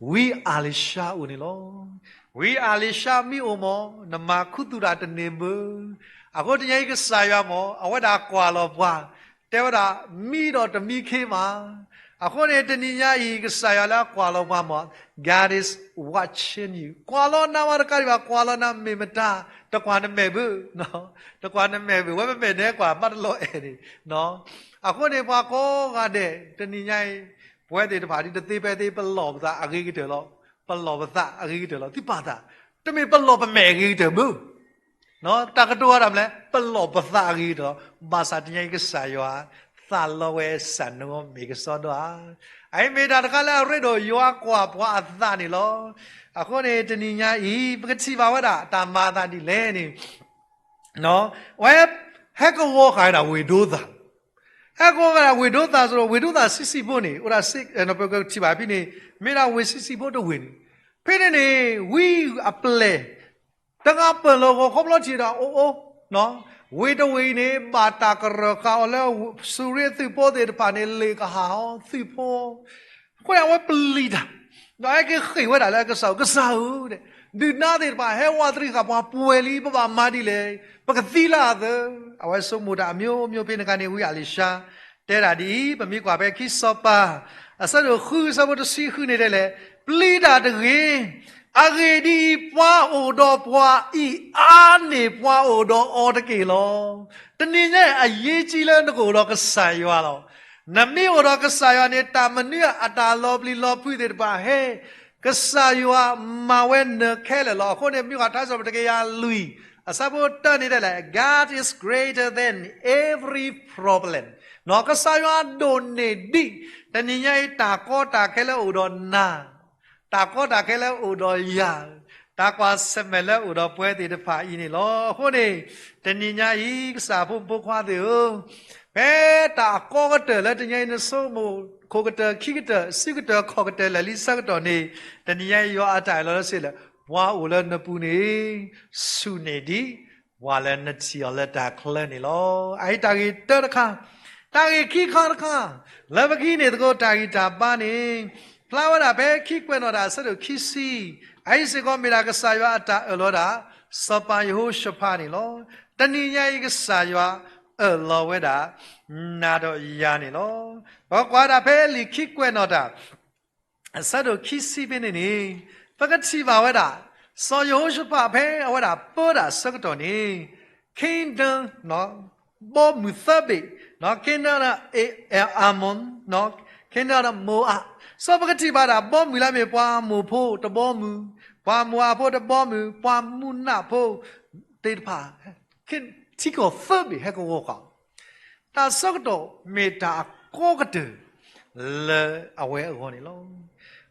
ဝံအၤလံၤၡါအိၣ်န့ၣ်လီၤ. ဝံအၤလံၤၡါမ့ၢ်အိၣ်မး နမၤခူသူၣ်တၢ်တန့ၢ်ဘၣ်. အဃိတနံၤအံၤကစၢ်ယွၤမး အဝဲဒၣ်ကွၢ်လီၤပှၤ, တဲဝဲဒၣ် မံဒီးတမံခ့မး. အဃိန့ၣ် တနံၤညါအံၤ ကစၢ်ယွၤလၢအကွၢ်လီၤပှၤမး God is watching you. ကွၢ်လီၤနၤမးတကးဒံးဘၣ် ကွၢ်လီၤနၤမ့ၢ်မတၤ တကွၢ်နမဲာ်ဘၣ်, တကွၢ်နမဲာ်ဘၣ်, ဝဲပမဲာ်နဲကွၢ်ဘၣ်တလီၤအဲၣ်န့ၣ်. အဃိန့ၣ် ပှၤကိးဂၤဒဲး တနံၤညါအံၤ ပဝဲသ့ၣ်တဖၣ်ဒ်တသ့ဖဲသ့ ပလီၢ်ပသးအဂ့ၤကတၢၢ်လီၤ. ပလီၢ်ပသးအဂ့ၤကတၢၢ်လီၤ. သုပာ်သး, တမ့ၢ်ပလီၢ်ပမဲာ်အဂ့ၤကတၢၢ်ဘၣ် တၢ်ကတိၤအီၤဒၣ်မလဲၣ်, ပလီၢ်ပသးအဂ့ၤကတၢၢ်လီၤ. ဘၣ်ဆၣ်တနံၤညါအံၤကစၢ်ယွၤ သးလီဝဲစၢ်နီၣ်မ့ၢ်ကစီဒီဧါ. အအံၤမ့ၢ်တၢ်တခါလၢအရ့ဒိၣ်ယွၤကွၢ်ပှၤအသးန့ၣ်လီၤ. အဃိန့ၣ် တနံၤညါအံၤ ပကထံၣ်ဘၣ်ဝဲဒၣ် တၢ်မၤအသးဒ်လဲၣ်န့ၣ် ဝဲ ဟဲကဝီၤဃာ်ဝဲဒၣ်ဝ့ၢ်ဒိသၤ, ဟဲကဝီၤဃာ်ဝဲဒၣ်ဝ့ၢ်ဒိသၤအသိးဒီး ဝ့ၢ်ဒိသၤဆံးဆံးဖိန့ၣ် အိၣ်ဒၣ် ပကထံၣ်ဘၣ်ဖဲန့ၣ် မ့ၢ်ဒၣ်ဝ့ၢ်ဆံးဆံးဖိတဝ့ၢ်န့ၣ်, ဖဲန့ၣ်န့ၣ် ဝံအပျဲၢ် တဂၤပၢၢ်လီၤဂီၤခီဖျိထံၣ်ဒီးအိၣ်အိၣ်, ဝ့ၢ်တဝ့ၢ်အံၤန့ၣ် ဘၣ်တၢ်ကရၢၢ်ဃာ်အီၤလၢ စူၤရံသုးဖိသ့ၣ်တဖၣ်န့ၣ် လ့ၣ်ကဟၣ်အီၤသုးဖိ အဃိန့ၣ် အဝဲပျံၤတၢ်, ဒီးဟဲက့ၤဃ့ၢ်ဝဲဒၣ်လၢအကစၢ်အအိၣ်, ကစၢ်ဧၢ, ဒုၣ်ဒါသ့ၣ်တဖၣ် ဟဲဝးတရံးဃာ်ပှၤပှဲၤလံ, ပဘၣ်မၤဒ်လဲၣ်, ပကသံလၢအသၢ, အဝဲဆိကမိၣ်တၢ်အမျိုးမျိုးဖဲန့ၣ်အခါန့ၣ် ဝံအၤလံၤၡါ တဲဒၣ်ဒ်အံၤ, ပမ့ၢ်ကွၢ်ဖဲခံစီၤပၤ အဆၢဒိၣ်ဃု အဆၢဖိတဆံဃုန့ၣ်တဲလဲၣ်, ပျံၤတၢ်တဂ့ၤ, အဂ့ၢ်ဒ်အံၤ, ပှၤအိၣ်ဒီးပှၤအံၤ အါန့ၢ်ပှၤအိၣ်ဒီးအီၤတက့ၢ်လီၤ. တနံၤညါအံၤ အရေးကြီးလၢနကအိၣ်ဒီးကစၢ်ယွၤလီၤ. နမ့ၢ်အိၣ်ဒီးကစၢ်ယွၤန့ၣ် တၢ်မနုၤအတၢ်လီၤပျံၤလီၤဖုးသ့ၣ်တဖၣ်ဟဲ ကစၢ်ယွၤမၤဝဲနၢၤခဲလၢာ်လီၤ. အဃိန့ၣ် မ့ၢ်ဝဲထါစံးပတြၢၤတကယၤလွံၢ် အဆၢဖိတၢန့ၣ်တဲလဲၣ်, God is greater than every problem. နီၢ် ကစၢ်ယွၤဒိၣ်န့ၢ်ဒံး တနံၤညါအံၤ တၢ်ကီတၢ်ခဲလၢအိၣ်ဒီးနၤ တၢ်ကီတၢ်ခဲလၢအိၣ်ဒီးယၤ, တၢ်ကွၢ်ဆၢၣ်မဲာ်လၢအိၣ်ဒီးပဝဲသ့ၣ်တဖၣ်အံၤန့ၣ်လီၤ. အဃိန့ၣ် တနံၤညါအံၤ ကစၢ်ဖိမုၣ်ဖိခွါသ့ၣ်ဧၢ, ဖဲတၢ်အကီကတၢၢ်လၢတနံၤညါအံၤ နဆိကမိၣ်ခိၣ်ကတၢၢ်ခံကတၢၢ် ဆံကတၢၢ်ခီၣ်ကတၢၢ်လၢာ်လံဆၢကတီၢ်န့ၣ် တနံၤညါအံၤ ယွၤအတၢ်အၢၣ်လီၤလၢစ့လၢ ပှၤအိၣ်လၢနပူၤန့ၣ် ဆူၣ်န့ၢ်ဒံး ပှၤလၢနထံၣ်အီၤလၢတၢ်ချၢန့ၣ်လီၤ. အအံၤတၢ်ဂ့ၢ်တၢတခါ, တၢ်ဂ့ၢ်ခံခါတခါ, လၢပကဟံးန့ၢ်သကိးတၢ်ဂံၢ်တၢ်ဘါန့ၣ် ဖျါဝဲဒၣ်ဖဲခံကွဲးနီၣ်တၢ်အဆၢဒိၣ်ခံဆံ, အအံၤစ့ၢ်ကီးမ့ၢ်ဒၣ်ကစၢ်ယွၤအတၢ်အၢၣ်လီၤဒၣ် စီၤပၤယဟိၤၡဖးန့ၣ်လီၤ. တနံၤညါအံၤကစၢ်ယွၤအၢၣ်လီၤဝဲဒၣ် နၤဒီးယၤန့ၣ်လီၤ. ပကွၢ်ဒၣ်ဖဲလံာ်ခံကွဲးနီၣ်တၢ် အဆၢဒိၣ်ခံဆံဖဲန့ၣ်န့ၣ် ပကထံၣ်ဘၣ်ဝဲဒၣ် စီၤယဟိၤၡဖးဖဲအဝဲဒၣ်ပၢတၢ်ဆၢကတီၢ်န့ၣ် Canaan ဘီမုၢ်သၢဘ့ၣ်, Canaan ဒီး Ammon, Canaan ဒီး Moab, စီၤပကထံၣ်ဘၣ်ဒၣ်ဘီမုၢ်လၢမ့ၢ်ပှၤအမိၣ်ဖိတဘီမုၢ်, ပှၤမိၣ်အဖိတဘီမုၢ်, ပှၤမူနးဖိသ့ၣ်တဖၣ် ထံကီၢ်သၢဘ့ၣ်ဟဲကဝီၤဃာ် တၢ်ဆၢကတီၢ်မ့ၢ်တၢ်အကီကတၢၢ်လၢအဝဲအဂီၢ်န့ၣ်လီၤ.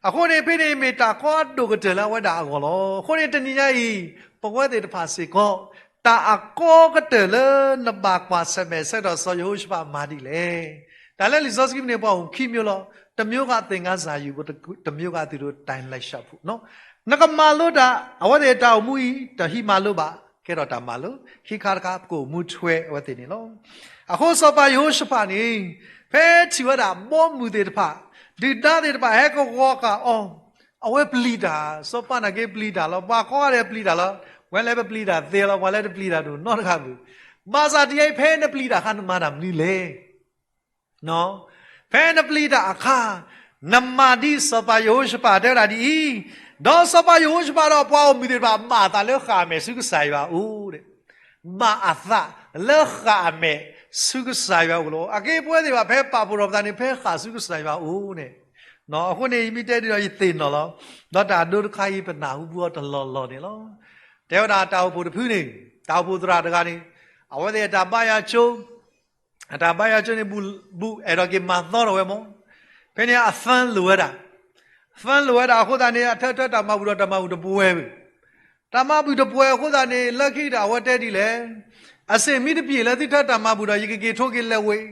အဃိန့ၣ် ဖဲန့ၣ်မ့ၢ်တၢ်ကီအဒိၣ်ကတၢၢ်လၢအဝဲဒၣ်အဂီၢ်လီၤ. အဃိန့ၣ် တနံၤညါအံၤ ပဝဲသ့ၣ်တဖၣ်စ့ၢ်ကီး တၢ်အကီကတၢၢ်လၢနဘၣ်ကွၢ်ဆၢၣ်မဲာ်ဆၢကတီၢ် စီၤယဟိၤၡဖးမၤဒ်လဲၣ်. တၢ်လၢလံာ်စီဆှံပူၤန့ၣ် ပှၤအိၣ်ခံမျိုးလီၤ. တစ်မျိုးကသင်္ခန်းစာယူဖို့, တစ်မျိုးကသူတို့တိုင်လိုက်လျှောက်ဖို့ နကမၤလိတၢ် အဝဲသ့ၣ်တၢ်အိၣ်မူအံၤ တဟံးမၤလိဘၣ်, ကဲထီၣ်တၢ်မၤလိ, ခံခါတခါ ပကအိၣ်မူထွဲအဝဲသ့ၣ်န့ၣ်လီၤ. အဃိစီၤပၤယဟိၤၡဖးန့ၣ် ဖဲထံၣ်ဝဲဒၣ်ဘီမုၢ်သ့ၣ်တဖၣ်, ဒုၣ်ဒါသ့ၣ်တဖၣ်ဟဲကဝီၤဃာ်အီၤ, အဝဲပျံၤတၢ်, စီၤပၤနာ်က့ပျံၤတၢ်လီၤ. ပှၤကိးဂၤဒဲးပျံၤတၢ်လီၤ. ပှၤလၢပပျံၤတၢ်သ့လီၤ, ပှၤလၢတပျံၤတၢ်တအိၣ်နီတဂၤဘၣ်. ဘၣ်ဆၣ်တနံၤညါအံၤ ဖဲနပျံၤတၢ်အခါ နမၤတၢ်မနုၤလဲၣ်. ဖဲနပျံၤတၢ်အခါ, နမၤဒ်စီၤပၤယဟိၤၡဖးတဲဝဲဒၣ်ဒ်အံၤ, ဒီးစီၤပၤယဟိၤၡဖးဒီးပှၤဂီၢ်မုၢ်သ့ၣ်တဖၣ် ဘၣ်အသးလၢဃၣ်အမဲာ်ဆူကစၢ်ယွၤအအိၣ်, ဘၣ်အသးလၢဃၣ်အမဲာ်ဆူကစၢ်ယွၤအအိၣ်လီၤ. အက့ပဝဲသ့ၣ်တဖၣ် ဖဲပာ်ဖှိၣ်ထီၣ်ပသးန့ၣ် ဖဲဃၣ်ဆူကစၢ်ယွၤအအိၣ်န့ၣ်, အဃိန့ၣ် ယမ့ၢ်တဲဒ်ဒီးယသ့ၣ်နီၣ်လီၤ. ဒီးတၢ်အဒိတခါအံၤ ပနၢ်ဟူဘူးအီၤတလီၢ်လီၢ်န့ၣ်လီၤ. တဲဝဲဒၣ်တၢ်အိၣ်ဖှိၣ်တဖုန့ၣ်, တၢ်အိၣ်ဖှိၣ်သရၣ်တဂၤန့ၣ်, အဝဲသ့ၣ်အတၢ်ဘါယွၤကၠိ အတၢ်ဘါယွၤကၠိန့ၣ် ဘူးဘူးအဲၣ်ဒိးက့ၤမၤသီထီၣ်ဝဲမး, ဖဲန့ၣ်အသၢလိာ်ဝဲဒၣ်, သၢလိာ်ဝဲဒၣ်အဃိသတးန့ၣ် အထၢထၢတၢ်မၤဘူၣ်ဒီးတၢ်မၤဘူၣ်တပှဲၤဝဲ, တၢ်မၤဘူၣ်တပှဲၤအဃိသတးန့ၣ် လၢခံဒီးအဝဲတဲဒ်လဲၣ်, အစ့ၣ်မ့ၢ်တပျ့ၤလၢသုထၢတၢ်မၤဘူၣ်ဒီး ယကက့ၤထိက့ၤလဲၤဝ့ၤ,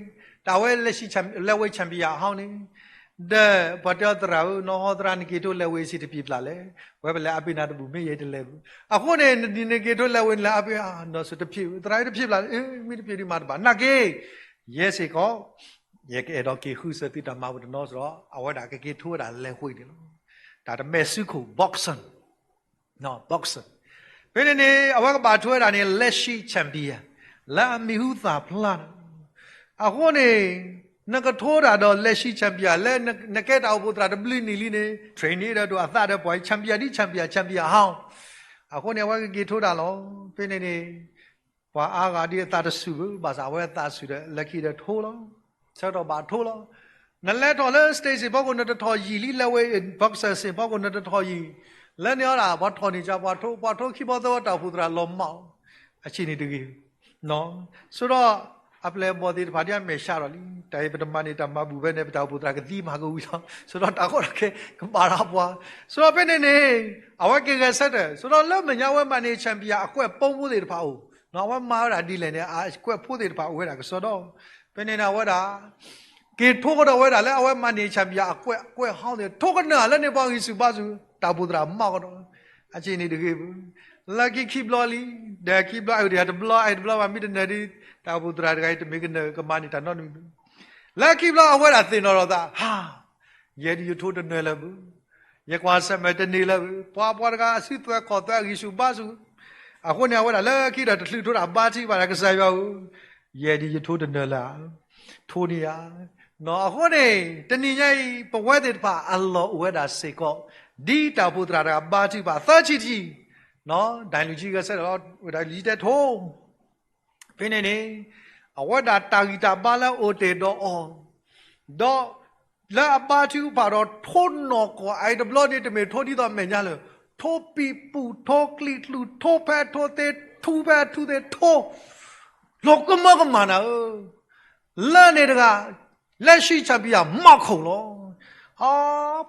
တၢ်ဝဲ လဲၤဝ့ၤ champion ဟီန့ၣ် ဒီးပှၤတဲအီၤသရၣ်ဧၢ, နီၢ်ဟီသရၣ် နက့ၤထိလဲၤဝ့ၤစ့ၣ်တပျ့ၤပျၢ်လဲၣ်, ဝဲပလဲၤအါဘ့ၣ်နၤတဘူၣ် မ့ၢ်ယဲတလဲၤဘူၣ်, အဃိန့ၣ် နက့ၤထိလဲၤဝ့ၤန့ၣ် လဲၤအါဘ့ၣ်ဧါ, နီၢ်စ့ၣ်တပျ့ၤ, သရၣ်အံၤတပျ့ၤပျၢ်, မ့ၢ်တပျ့ၤဒုးမၤတဘၣ်, နာ်က့ ယဲစ့ၢ်ကီး ယကအဲၣ်ဒိးက့ၤဃုစၢၤသုတၢ်မၤဘူၣ်တနီၤစ့ၢ်ဒီး အဝဲဒၣ်ကက့ၤထိဝဲဒၣ်လဲၤဝ့ၤန့ၣ်လီၤ. တၢ်တမဲာ်ဆူခိၣ် boxing, boxing, ဖဲန့ၣ်န့ၣ် အဝဲကဘၣ်ထိဝဲဒၣ်န့ၣ် လက်ရှိ champion လၢအမံၤဟူသၣ်ဖျါန့ၣ်, အဃိန့ၣ် နကထိတၢ်ဒီး လက်ရှိ champion လၢနကဲတၢ်အိၣ်ဖှိၣ်သရၣ်တဘျုးနံၣ်လံန့ၣ် training ဒီးဒိၣ်အသးဒီးပှၤ champion ဒ် champion champion ဟီ, အဃိန့ၣ် အဝဲကက့ၤထိတၢ်လီၤ. ဖဲန့ၣ်န့ၣ် ပှၤအါဂၤဒ်အသးတဆူၣ်ဘၣ်, ဘၣ်ဆၣ်အဝဲအသးဆူၣ်ဒီး လၢခံဒီးထိလီၤ, ဆၢကတီၢ်ဘၣ်ထိလီၤ. နလဲၤထီၣ်လၢ stage စ့ၣ်ဖီခိၣ် နတထီၣ်ယံာ်လံ, လဲၤဝ့ၤ boxing စ့ၣ်ဖီခိၣ်နတထီၣ်ယံာ်, လၢန့ၣ်အီၤဒၣ် ပှၤထီၣ်န့ၢ်ကပှၤထိ, ပှၤထိခံဘီသၢဘီတၢ်အိၣ်ဖှိၣ်သရၣ်လီၤမၢ်အီၤ, အဆံးန့ၣ်တဂ့ၤ ဆိဒီး အပျဲၢ်အဘီၣ်သ့ၣ်တဖၣ်ဒ်အမဲာ်ဆှးထီၣ်လံ, တၢ်အံၤပတမၤန့ၢ်တၢ်မၤဘူၣ်ဖဲန့ၣ် ပတၢ်အိၣ်ဖှိၣ်သရၣ်ကသံမၤကဝံၤလီၤ, ဆိဒီးတၢ်ကီတၢ်ခဲကဘၣ်ရၤပှၤ, ဆိဒီးဖဲန့ၣ်န့ၣ် အဝဲက့ၤဂဲၤဆၢထၢၣ်, ဆိဒီးလၢမဲာ်ညါအဝဲမၤန့ၢ် champion အကွဲးပူဖိသ့ၣ်တဖၣ်အိၣ်, အဝဲမၤဝဲဒၣ်ဒ်လဲၣ်န့ၣ် အကွဲးဖိသ့ၣ်တဖၣ်အိၣ်ဝဲဒၣ်ကစီဒီ, ဖဲန့ၣ်န့ၣ် အဝဲဒၣ် က့ၤထိကဒီးဝဲဒၣ်လၢအဝဲမၤန့ၢ် champion အကွဲး, အကွဲးဟီန့ၣ် ထိကနၢၤလၢန့ၣ်ပှၤဂံၢ်ဆူၣ်ဘါဆူၣ်, တၢ်အိၣ်ဖှိၣ်သရၣ်မၢ်ကဒီး, အဆံးန့ၣ်တဂ့ၤဘၣ်, လၢခံခံဘျီလံ, ဒီးခံဘျီ အဝဲတဘျီ အတဘျီဘၣ် မ့ၢ်တနၢၤဒ် တၢ်အိၣ်ဖှိၣ်သရၣ်တဂၤအံၤ တမ့ၢ်ကနၢၤကမၤန့ၢ်တၢ်နီတမံၤဘၣ်, လၢခံဘျီအဝဲဒၣ်သ့ၣ်နီၣ်ထီၣ်သး, ဟါ, ယဲဒၣ်ယထိတနၢၤလၢၤဘၣ်, ယကွၢ်ဆၢၣ်မဲာ်တန့ၢ်လၢၤဘၣ်, ပှၤပှၤတဂၤအစုသွဲၣ်ခီၣ်သွဲၣ်အဂံၢ်ဆူၣ်ဘါဆူၣ်, အဃိန့ၣ် အဝဲဒၣ်လၢခံဒီးတချုးထိဒၣ်ဘါထုကဖၣ်ဒီး ကစၢ်ယွၤဧၢ, ယဲဒၣ်ယထိတနၢၤလၢၤ, ထိန့ၢ်ဧါ, အဃိန့ၣ် တနံၤညါအံၤ ပဝဲသ့ၣ်တဖၣ်အလီၢ်အိၣ်ဝဲဒၣ်စ့ၢ်ကီး ဒ်တၢ်အိၣ်ဖှိၣ်သရၣ်တဂၤဘါထုကဖၣ်သၢဆံတဆံ, ဒၣ်လူၢ်ကံဂဲၤဆၢထၢၣ်လီၤ, ဝဲဒၣ်လူၢ်ကံတဲထိ ဖဲန့ၣ်န့ၣ် အဝဲဒၣ်တၢ်ဂံၢ်တၢ်ဘါလၢအအိၣ်တ့ၢ်ဒီးအီၤ, ဒီးလၢအဘါထုကဖၣ်ဒီးထိၣ်နီၢ်ကီၢ်အံၤတဘျီန့ၣ် တမ့ၢ်ထိၣ်ဒ်သိးအမဲာ်ညါလၢၤ, ထိၣ်ပံာ်ပူၣ် ထိၣ်ကလံၤကျူၢ် ထိၣ်ဖဲထိၣ်သ့ ထူဖဲထူၣ်သ့ ထိၣ် လီၤကမၢကမၣ်နၤဧၢ, လၢန့ၣ်တဂၤ လက်ရှိ champion မီၢ်ခိၣ်လီၤ. အါ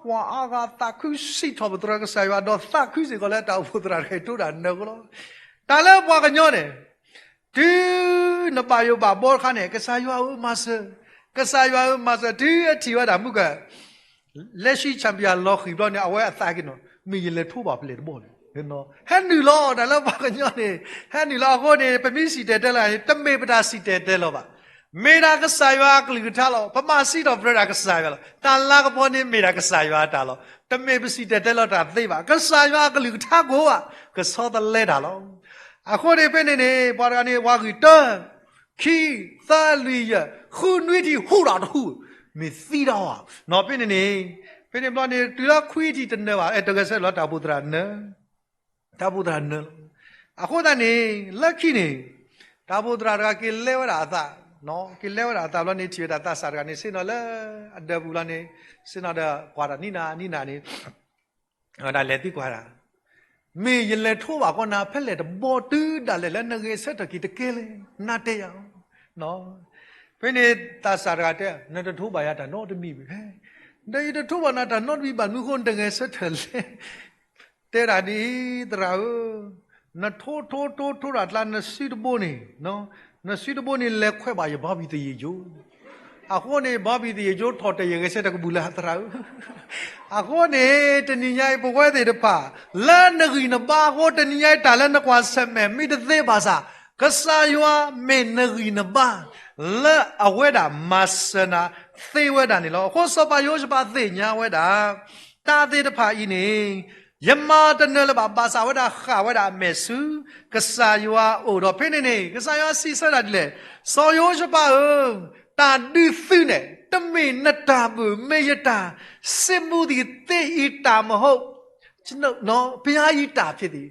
ပှၤအါဂၤသးခုစံးထီၣ်ပတြၢၤကစၢ်ယွၤ ဒီးသးခုစ့ၢ်ကီးလၢတၢ်အိၣ်ဖှိၣ်သရၣ်တဂၤအံၤ ထိၣ်တၢ်နၢၤဃိလီၤ. တၢ်လၢပှၤကညီန့ၣ် တုၤနဘၣ်ယိၣ်ဘၣ်ဘီတခါန့ၣ် ကစၢ်ယွၤဧၢမၤစၢၤ, ကစၢ်ယွၤဧၢမၤစၢၤ, တုၤအထံၣ်ဝဲဒၣ်မုၢ်က လက်ရှိ champion လီၤဃံၤဘျီန့ၣ် အဝဲအသးက့ၤနီၤ မ့ၢ်ယလဲၤထိၣ်ဘၣ်ဖဲလဲၣ်တဘီန့ၣ်, ဟဲနုာ်လီၤ တၢ်လၢပှၤကညီန့ၣ် ဟဲနုာ်လီၤအဃိန့ၣ် ပမ့ၢ်စံၣ်တဲၤတဲလီၤန့ၣ် တမ့ၢ်ပတၢ်စံၣ်တဲၤတဲလီၤဘၣ်. မ့ၢ်ဒၣ်ကစၢ်ယွၤအကလုၢ်ကထါလီၤ. ပဘၣ်စံးထီၣ်ပတြၢၤဒၣ်ကစၢ်ယွၤလီၤ. တၢ်လၤကပီၤန့ၣ်မ့ၢ်ဒၣ်ကစၢ်ယွၤအတၢ်လီၤ. တမ့ၢ်ပစံၣ်တဲၤတဲလီၤတၢ်သ့ဘၣ်. ကစၢ်ယွၤအကလုၢ်ကထါကိးဘၣ် ကဆီတလဲတၢ်လီၤ. အဃိန့ၣ်ဖဲန့ၣ်န့ၣ် ပှၤတဂၤန့ၣ် ဝၤဂံၢ်တၢ ခံ သၢ လွံၢ် ယဲၢ် ဃုနွံထံၣ် ဟူးတၢ်တဟူး မ့ၢ်သံတၢ်အီၤ. နီၢ်ဖဲန့ၣ်န့ၣ် ဖဲန့ၣ်ဘျီန့ၣ် တုၤလၢခွံထံၣ်တနၢၤဘၣ် အဲၣ်တဂဲၤဆၢထၢၣ်လီၤ တၢ်အိၣ်ဖှိၣ်သရၣ်နၢၤ တၢ်အိၣ်ဖှိၣ်သရၣ်နၢၤလီၤ. အဃိသတးန့ၣ် လၢခံန့ၣ် တၢ်အိၣ်ဖှိၣ်သရၣ်တဂၤက့ၤလဲဝဲဒၣ်အသး, က့ၤလဲဝဲဒၣ်အသးဘျီန့ၣ် ထံၣ်ဝဲဒၣ်သးစၢ်တဂၤန့ၣ် ဆ့ၣ်နီၤလၢအဒၢးပူၤလီၤန့ၣ်, ဆ့ၣ်နီၤဒီးကွၢ်တၢ်နံၣ်နၤနံၣ်နၤန့ၣ် ဝဲဒၣ်လဲၤသံကွၢ်ဒၣ်, မ့ၢ်ယလဲၤထိၣ်ဘၣ်ကီးနၤဖဲလဲၣ်တဘီတုၤဒၣ်လဲာ်လၢနဂဲၤဆၢထၢၣ်က့ၤတကဲလဲၣ် နၤတဲယၤ. ဖဲန့ၣ်သးစၢ်တဂၤတဲ နတထိၣ်ဘၣ်ယၤတၢ်နီတမံၤဘၣ်. ဒီးယတထိၣ်ဘၣ်နၤတၢ်နီတမံၤဘၣ် မနုၤအဃိနတဂဲၤဆၢထၢၣ်လဲၣ်. တဲဒၣ်ဒ်အံၤ သရၣ်ဧၢ, နထိၣ်ထိၣ်ထိၣ်ထိၣ်တၢ်ကျါ နစုတဘိန့ၣ်, နစုတဘိန့ၣ် လဲၤခွဲးဘၣ်ယဘီဘံၣ်သယ့ၣ်ကၠိ အဃိန့ၣ် ဘီဘံၣ်သယ့ၣ်ကၠိထီၣ်တဲာ်ယဂဲၤဆၢထၢၣ်ကဘူၣ်လၢသရၣ်ဧၢ. အဃိန့ၣ် တနံၤညါအံၤ ပဝဲသ့ၣ်တဖၣ် လၢနဂံၢ်နဘါအဃိ တနံၤညါအံၤ တၢ်လၢနကွၢ်ဆၢၣ်မဲာ် မ့ၢ်တသ့ဘၣ်ဆၣ် ကစၢ်ယွၤမ့ၢ်နဂံၢ်နဘါ လၢအဝဲဒၣ်မၤစၢၤနၤ သ့ဝဲဒၣ်န့ၣ်လီၤ. အဃိစီၤပၤယဟိၤၡဖးသ့ၣ်ညါဝဲဒၣ် တၢ်သ့ၣ်တဖၣ်အံၤန့ၣ် ယမၤတနၢၤလၢၤဘၣ် ဘၣ်ဆၣ်ဝဲဒၣ်ဃၣ်ဝဲဒၣ်အမဲာ်ဆူ ကစၢ်ယွၤအအိၣ်ဒီး ဖဲန့ၣ်န့ၣ် ကစၢ်ယွၤစံးဆၢဒၣ်ဒ်လဲၣ်, စီၤယဟိၤၡဖးဧၢ, တၢ်ဒုးသုးန့ၣ် တမ့ၢ်နတၢ်ဘၣ်, မ့ၢ်ယတၢ်, စစ်မှုသည် သင့်၏တၢ်မဟုတ်, ဘုရား၏တၢ်ဖြစ်သည်,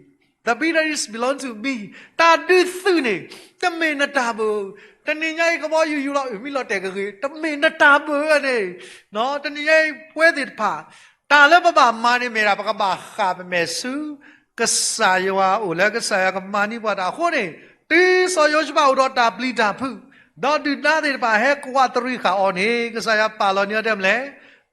the victory belongs to me, တၢ်ဒုးသုးန့ၣ် တမ့ၢ်နတၢ်ဘၣ်. တနံၤညါအံၤ ကဘီယူၤယူၤလီၤ အုၣ်မံလီၤတဲာ်ကဂ့ၤ, တမ့ၢ်နတၢ်ဘၣ်န့ၣ်, တနံၤညါအံၤ ပဝဲသ့ၣ်တဖၣ် တၢ်လၢပဘၣ်မၤန့ၣ်မ့ၢ်ဒၣ် ပကဘၣ်ဃၣ်ပမဲာ်ဆူ ကစၢ်ယွၤအအိၣ် လၢကစၢ်ယွၤကမၤန့ၢ်ပှၤတၢ်အဃိန့ၣ်, တုၤစီၤယိၤၡဖးအိၣ်ဒီးတၢ်ပျံၤတၢ်ဖုး, ဒီးဒုၣ်ဒါသ့ၣ်တဖၣ်ဟဲကွၢ်တရံးဃာ်အီၤန့ၣ် ကစၢ်ယွၤပာ်လီၤန့ၢ်အီၤဒ်လဲၣ်,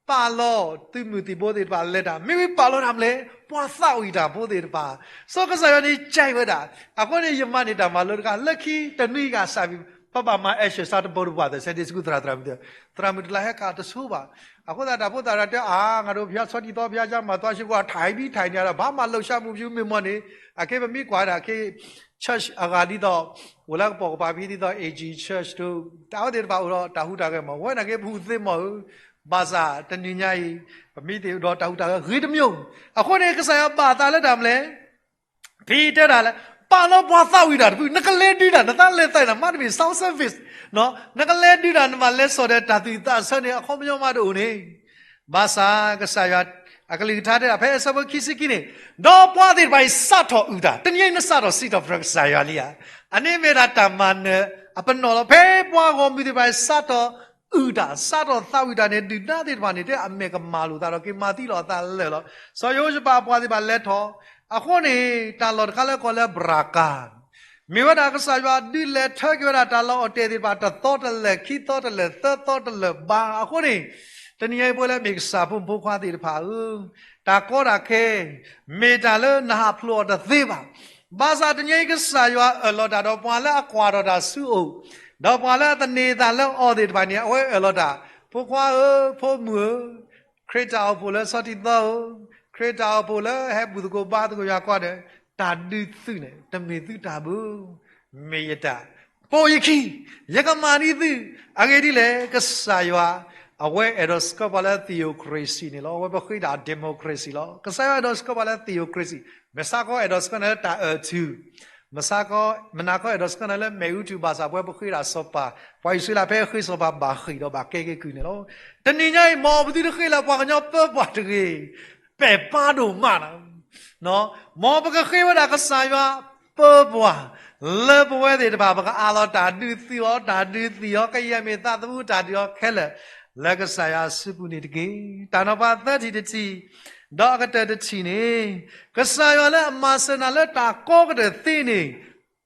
ပာ်လီၤသုးမုၢ်သံၣ်ဘိသ့ၣ်တဖၣ်လဲၤတၢ်, မ့ၢ်ဝံၤပာ်လီၤတၢ်မလဲၣ်, ပှၤသးဝံၣ်တၢ်ဖိသ့ၣ်တဖၣ်, စီၤကစၢ်ယွၤန့ၣ် ကြိုက်ဝဲဒၣ်, အဃိန့ၣ် ယမၤန့ၢ်တၢ်မၤလိတခါ လၢခံတနွံဂၤစၢ်ဖံး ပဘၣ်မၤ exercise တဘိတပှၢ်သ့ၣ် Sunday school သရၣ်သရၣ်မုၣ်သ့ၣ်, သရၣ်မုၣ်တလါဟဲခးတဆိဘၣ်. အဃိသတး တၢ်ဖိသၣ်တၢ်တဲ အါ ငါတို့ဘုရားဆီဒံၣ်သီ ဘုရားကျောင်းမှာ သွားရှိခိုး ထိုင်ပြီးထိုင်နေရတော့ ဘာမှလှုပ်ရှားမှု မရှိဘူး မ့ၢ်မီၢ်န့ၣ်, အခဲပမ့ၢ်ကွၢ်ဒၣ် ခဲ church အဂၤဒ်သိး အိၣ်လၢကပိာ်ကပၤဖဲဒ်သိး A G church ဒီး တၢ်ဝဲသ့ၣ်တဖၣ်အိၣ်ဒီးတၢ်ဟူးတၢ်ဂဲၤမး, ဝဲန့ၣ်က့ ပဟူးသ့မးဧၢ, ဘၣ်ဆၣ်တနံၤညါအံၤ ပမ့ၢ်သ့ၣ်အိၣ်ဒီးတၢ်ဟူးတၢ်ဂဲၤ ဂ့ၤတမံၤ, အဃိန့ၣ် ကစၢ်ယွၤဘၣ်သးလၢတၢ်မလဲၣ် ဖဲတဲဒၣ်လဲၣ်, ပာ်လီၤပှၤသးဝံၣ်တၢ်တဖု, နကလဲၤဒုးတၢ် နသးလဲၤသးနမါတမ့ၢ် self service, နကလဲၤဒုးတၢ် နဘၣ်လဲၤစိာ်ဒီးတၢ်သူၣ်သးဆၢန့ၣ် အခီပညီမးတအိၣ်န့ၣ်, ဘၣ်ဆၣ်ကစၢ်ယွၤ အကလုၢ်ကထါတဲဒၣ် ဖဲအဆၢဖိခံဆံခံန့ၣ်, ဒီးပှၤသ့ၣ်တဖၣ်အံၤစးထီၣ်အုၣ်တၢ်, တနံၤအံၤနစးထီၣ်စံးထီၣ်ပတြၢၤကစၢ်ယွၤလံဧါ, အန့ၣ်မ့ၢ်ဒၣ်တၢ်မၤနၢၤအပနီၣ်လီၤ. ဖဲပှၤဂီၢ်မုၢ်သ့ၣ်တဖၣ်အံၤစးထီၣ် အုၣ်တၢ် စးထီၣ်သးဝံၣ်တၢ်န့ၣ် ဒုၣ်ဒါသ့ၣ်တဖၣ်န့ၣ် တဲအမဲာ်ကမၢ်လိာ်သးဒီးက့ၤမၤသံလီၤအသးလၢာ်လီၤ. စီၤယဟိၤၡဖးအပှၤသ့ၣ်တဖၣ်လဲၤထီၣ်, အဃိန့ၣ် တၢ်လီၢ်တခါလၢကိးလၢ ဘြၤကၤ မ့ၢ်ဝဲဒၣ်ကစၢ်ယွၤဒုးလဲၤထၢက့ၤဝဲဒၣ်တၢ်လီၢ်အိၣ်တ့ၢ်သ့ၣ်တဖၣ် တသီတလၢာ် ခံသီတလၢာ် သၢသီတလၢာ်ဘၣ်. အဃိန့ၣ် တနံၤညါအံၤပဝဲလၢမ့ၢ်ကစၢ်ဖိမုၣ်ဖိခွါသ့ၣ်တဖၣ်ဧၢ, တၢ်ကီတၢ်ခဲ မ့ၢ်တၢ်လၢနဟးဖျိးအီၤတသ့ဘၣ်. ဘၣ်ဆၣ်တနံၤညါအံၤကစၢ်ယွၤအၢၣ်လီၤတၢ်ဒီးပှၤလၢအကွၢ်ထီၣ်တၢ်ဆူအအိၣ်, ဒီးပှၤလၢအသန့ၤသးလၢအီၤသ့ၣ်တဖၣ်န့ၣ် အဝဲအၢၣ်လီၤတၢ်, ဖိခွါဧၢ, ဖိမုၣ်ဧၢ, ခရံာ်တၢ်အိၣ်ဖှိၣ်လၢဆီထံသီဧၢ, ခရံာ်တၢ်အိၣ်ဖှိၣ်လၢဟဲဘူၣ်သကိးဘါသကိးယွၤကီးဒီး, တၢ်ဒုးသုးန့ၣ် တမ့ၢ်သုတၢ်ဘၣ်, မ့ၢ်ယတၢ်, ပိာ်ယခံ, ယကမၤန့ၢ်သု, အဂ့ၢ်ဒ်လဲၣ် ကစၢ်ယွၤ, အဝဲအဲၣ်ဒိးဆှၢပှၤလၢ theocracy န့ၣ်လီၤ. အဝဲပဃ့ဒၣ် democracy လီၤ. ကစၢ်ယွၤအဲၣ်ဒိးဆှၢပှၤလၢ theocracy, မုၢ်ဆါခီအဲၣ်ဒိးဆှၢနၤလၢတၢ်အၢၣ်ထူၣ်, မုၢ်ဆါခီ, မုၢ်နၤခီအဲၣ်ဒိးဆှၢနၤလၢမ့ၣ်အူထူၣ် ဘၣ်ဆၣ်ပဝဲပဃ့ဒၣ်စီၤပၤ, ပှၤအံၣ်စရ့လးဖဲအဃ့စီၤပၤဘၣ်ဃ့ၢ်ဒီးဘၣ်ကဲက့ၤကုၢ်န့ၣ်လီၤ. တနံၤညါအံၤ မ်ပသုတဃ့လၢပှၤကညီပၢပှၤတဂ့ၤ, ပဲာ်ပါဒိၣ်မးနၤ မ်ပကဃ့ဝဲဒၣ်ကစၢ်ယွၤပၢပှၤ, လၢပဝဲသ့ၣ်တဖၣ် ပကအးလီၤတၢ်ဒုးသုးအီၤ, တၢ်ဒုးသံအီၤ, ကယဲၢ်မ့ၢ်သးသမူတၢ်ဒုးအီၤခဲလၢာ်, လၢကစၢ်ယွၤအစုပူၤန့ၣ်တက့ၢ်. တၢ်နီၤဖးသၢထံၣ်တထံၣ်, ဒီးအကတၢၢ်တထံၣ်န့ၣ်, ကစၢ်ယွၤလၢအမၤစၢၤနၤလၢတၢ်ကီကတၢၢ်သ့န့ၣ်,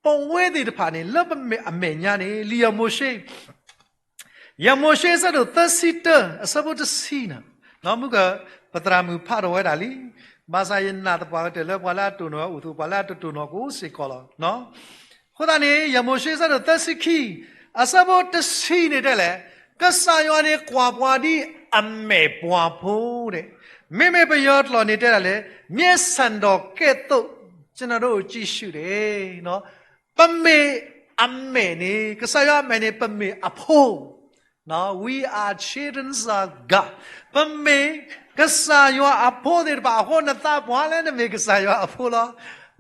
ပဝဲသ့ၣ်တဖၣ်န့ၣ် လၢပမဲာ်အမဲာ်ညါန့ၣ် လံာ်ယၤမိၤၡ့ ယၤမိၤၡ့အဆၢဒိၣ်သၢဆံတၢ အဆၢဖိတဆံန့ၣ်, မုၢ်က ပသရၣ်မုၣ်ဖးထီၣ်ဝဲဒၣ်လံ, ဘၣ်ဆၣ်ယနာ်သပှၢ်ကတၢၢ်လၢပှၤလၢအတိၢ်နီၣ်ဝဲအိၣ်အသိး ပှၤလၢအတတိၢ်နီၣ်ကအိၣ်စ့ၢ်ကီးလီၤ. အဃိသတးန့ၣ် ယၤမိၤၡ့အဆၢဒိၣ်သၢဆံခံ အဆၢဖိတဆံန့ၣ်တဲလဲၣ်, ကစၢ်ယွၤန့ၣ်ကွၢ်ပှၤဒ်အမဲာ်ပှၤဖိန့ၣ်, မ့မ့ၢ်ပယီၤကျိာ်န့ၣ်တဲဒၣ်လဲၣ်, မျက်စံတော်ကဲ့သို့ ကျွန်တော်တို့ကိုကြည့်ရှုတယ်. ပမ့ၢ်အမဲာ်န့ၣ်, ကစၢ်ယွၤအမဲာ်န့ၣ် ပမ့ၢ်အဖိ We are children of God. ပမ့ၢ်ကစၢ်ယွၤအဖိသ့ၣ်တဖၣ်အဃိ နသးပှၢ်လၢနမ့ၢ်ကစၢ်ယွၤအဖိလီၤ.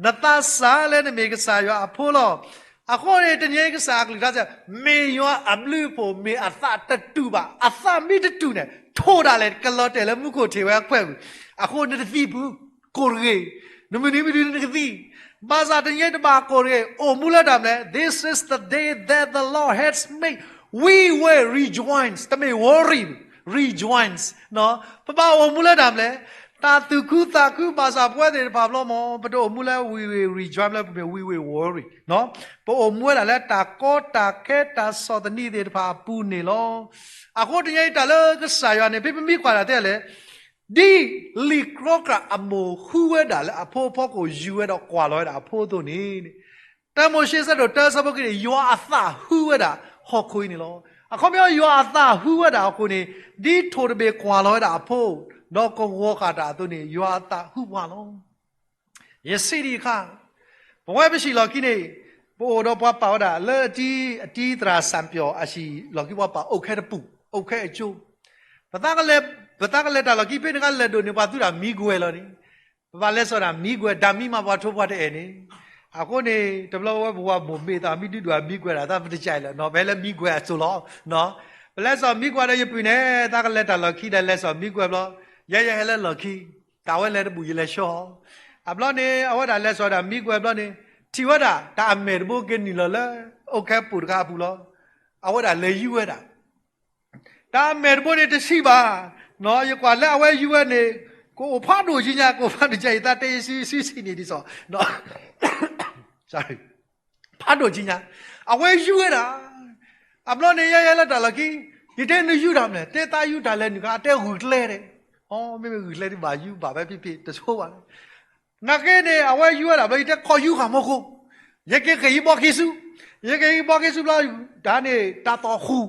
နသးစၢ်လၢနမ့ၢ်ကစၢ်ယွၤအဖိလီၤ. အဃိန့ၣ် တနံၤအံၤကစၢ်အကလုၢ်ကထါစံး, မ့ၢ်ယွၤအဘျုးအဖှိၣ် မ့ၢ်အသးတတူာ်ဘၣ်, အသးမ့ၢ်တတူာ်န့ၣ် ထိၣ်ဒၣ်လဲာ် ကလီၤတဲာ်လၢမူခိၣ်ထံးဝဲအခွဲးပူၤ, အဃိနတသံၣ်ပူၤ ကိၢ်တဂ့ၤ, နမုၢ်နံၤမုၢ်ဒုနကသံၣ်, ဘၣ်ဆၣ်တနံၤအံၤတဘၣ်ကိၢ်တဂ့ၤ, အိၣ်မူလၢတၢ်မနုၤလဲၣ်, This is the day that the Lord has made, we will rejoice, တမ့ၢ် worry, rejoice. ပဘၣ်အိၣ်မူလၢတၢ်မနုၤလဲၣ်, တၢ်သူၣ်ခုသးခုဘၣ်ဆၣ်ပဝဲသ့ၣ်တဖၣ်ဘျီမ့ၢ် ပတအိၣ်မူလၢ we will rejoice လၢပမ့ၢ် we will worry. ပအိၣ်မူဝဲဒၣ်လၢတၢ်ကီတၢ်ခဲတၢ်ဆီၣ်သနံးသ့ၣ်တဖၣ်အပူၤန့ၣ်လီၤ. အဃိတနံၤအံၤတၢ်လၢကစၢ်ယွၤန့ၣ် ဖဲပမ့ၢ်ကွၢ်တၢ်တဲလဲၣ် ဒ်လံာ်ကြီကြၣ်အမိၢ်ဟူဝဲဒၣ်လၢအဖိအဖီခိၣ် ယူၤဝဲဒီးကွၢ်လီၤဝဲဒၣ်အဖိအသိးန့ၣ်, တၢမိၤၡ့ဆၢဒိၣ်တၢဆၢဖိခံန့ၣ် ယွၤအသးဟူဝဲဒၣ်ဟီၣ်ခိၣ်အံၤန့ၣ်လီၤ. အခီပညီ ယွၤအသးဟူဝဲဒၣ်ဟီၣ်ခိၣ်န့ၣ် ဒ်ထိၣ်တဘ့ၣ်ကွၢ်လီၤဝဲဒၣ်အဖိ ဒီးကဝီၤဃာ်တၢ်အသိးန့ၣ် ယွၤအသးဟူပှၤလီၤ. ယစံးဒံးအခါ, ပဝဲပဟံၣ်လီၢ်ခံန့ၣ် ပအိၣ်ဒီးပှၤပာ်ဝဲဒၣ်လၢအတံၤ အတံၤသရၣ်စၣ်ပၠီၣ်အဟံၣ်လီၢ်ခံ ပှၤပာ်အိၣ်ခဲတပူၤ အိၣ်ခဲအကၠိ, ပသးကလဲၤတၢ်လီၢ်ခံ ဖဲန့ၣ်အခါလဲၤဒိၣ်န့ၣ် ပှၤသူတၢ်မံကွဲၤလီၤန့ၣ်, ပဘၣ်လဲၤစိာ်တၢ်မံကွဲၤ တၢ်မံမးပှၤထိပှၤတအဲၣ်န့ၣ်, အဃိန့ၣ် တဘျီဝဲပဝဲမိၢ်မ့ၢ်သးမံဒုဒွးမံကွဲၤဒၣ် သးပတကဲလၢၤနီၤ ပဟဲလၢမံကွဲၤအစိၤလီၤ. ပလဲၤစိာ်မံကွဲၤဒီးယပုၢ်န့ၣ် သးကလဲၤတၢ်လီၢ်ခံဒီးလဲၤစိာ်မံကွဲၤဘျီ, ယဲယဟဲလၢလီၢ်ခံ တၢ်ဝဲလဲၤတဘူၣ် ယလဲၤဆှၢအီၤ. အဘျီန့ၣ် အဝဲဒၣ်လဲၤစိာ်ဒၣ်မံကွဲၤဘျီန့ၣ် ထံၣ်ဝဲဒၣ် တၢ်အမဲာ်တဘိက့ၤနုာ်လီၤလၢ အိၣ်ခဲပူၤတခါအပူၤလီၤ. အဝဲဒၣ်လဲၤယူၤဝဲဒၣ် တၢ်အမဲာ်တဘိန့ၣ်တဆံးဘၣ်. ယကွၢ်လၢအဝဲယူၤဝဲန့ၣ် ကအိၣ်ဖးဒိၣ်ကံညါ ကအိၣ်ဖးဒိၣ်ကံညါ ယသးတဲယဆံဆံဆံန့ၣ်ဒ်သိး ဖးဒိၣ်ကံညါ အဝဲယူၤဝဲဒၣ်. အဘျီန့ၣ် ယဲယဲလၢတၢ်လီၢ်ခံ ယတဲနယူၤတၢ်မနုၤလဲၣ်, တဲသးယူၤတၢ်လဲၤနုာ်ခါ အတဲဂုာ်ကျဲဒၣ်. အ မ့မ့ၢ်ဂုာ်ကျဲဒ်ဘၣ် ယူၤဘၣ်ဖဲဖံးဖံး တဆိဘၣ်. နာ်က့န့ၣ် အဝဲယူၤဝဲဒၣ်ဘျီ ယတဲခီယူၤဃာ်မီၢ်ခိၣ်, ယက့ၤဃ့ၢ်ဟံၣ်ဘီက့ၤဆူ, ယက့ၤဟံၣ်ဘီက့ၤဆူဘျီ တၢ်န့ၣ် တၢ်သီၣ်ဃူ,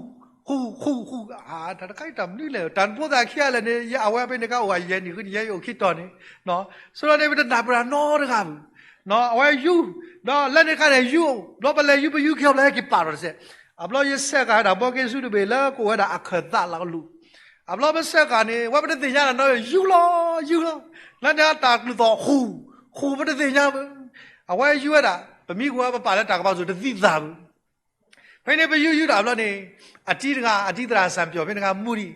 ဃူ ဃူ ဃူ တၢ်တခါအံၤတၢ်မနုၤလဲၣ် တၢ်နဖိသၣ်ခံဂၤလဲၣ်န့ၣ် ယအဝဲဖဲန့ၣ်ခါအိၣ်ဂၤယဲၢ်နံၣ်ဃုနံၣ် ယဲယအိၣ်ခံတီၤန့ၣ်, ဆိဒီးန့ၣ် ပတနၢ်ပၢၢ်နီတဂၤဘၣ်. အဝဲယူၤ, ဒီးလၢန့ၣ်ခါန့ၣ် ယူၤ ဘျီပလဲၤယူၤ ပယူၤက့ၤအီၤဘျီ ဟဲက့ၤပာ်ထီၣ်တစဲး, အဘျီယဆဲးဃာ်ဝဲဒၣ်ဘီက့ၤဆူတဘ့ၣ်လၢကအိၣ်ဝဲဒၣ်အခၢၣ်သးလီၤကလူး, အဘျီပစဲးဃာ်န့ၣ် ဝဲပတသ့ၣ်ညါလၢၤနီတဘ့ၣ် ယူၤလီၤ ယူၤလီၤ, လၢန့ၣ်တၢ်ကျူၢ်သီၣ်ဃူ, ဃူပတသ့ၣ်ညါဘၣ်. အဝဲယူၤဝဲဒၣ် ပမံကွဲၤဝဲ ပပာ်လၢတၢ်ကပၤစိၤတသံသးဘၣ်. ဖဲန့ၣ်ပယူၤယူၤဒၣ်ဘျီန့ၣ် အတံၤတဂၤ အတံၤသရၣ်စၣ်ပၠီၣ်ဖဲန့ၣ်ခါမူဒံး,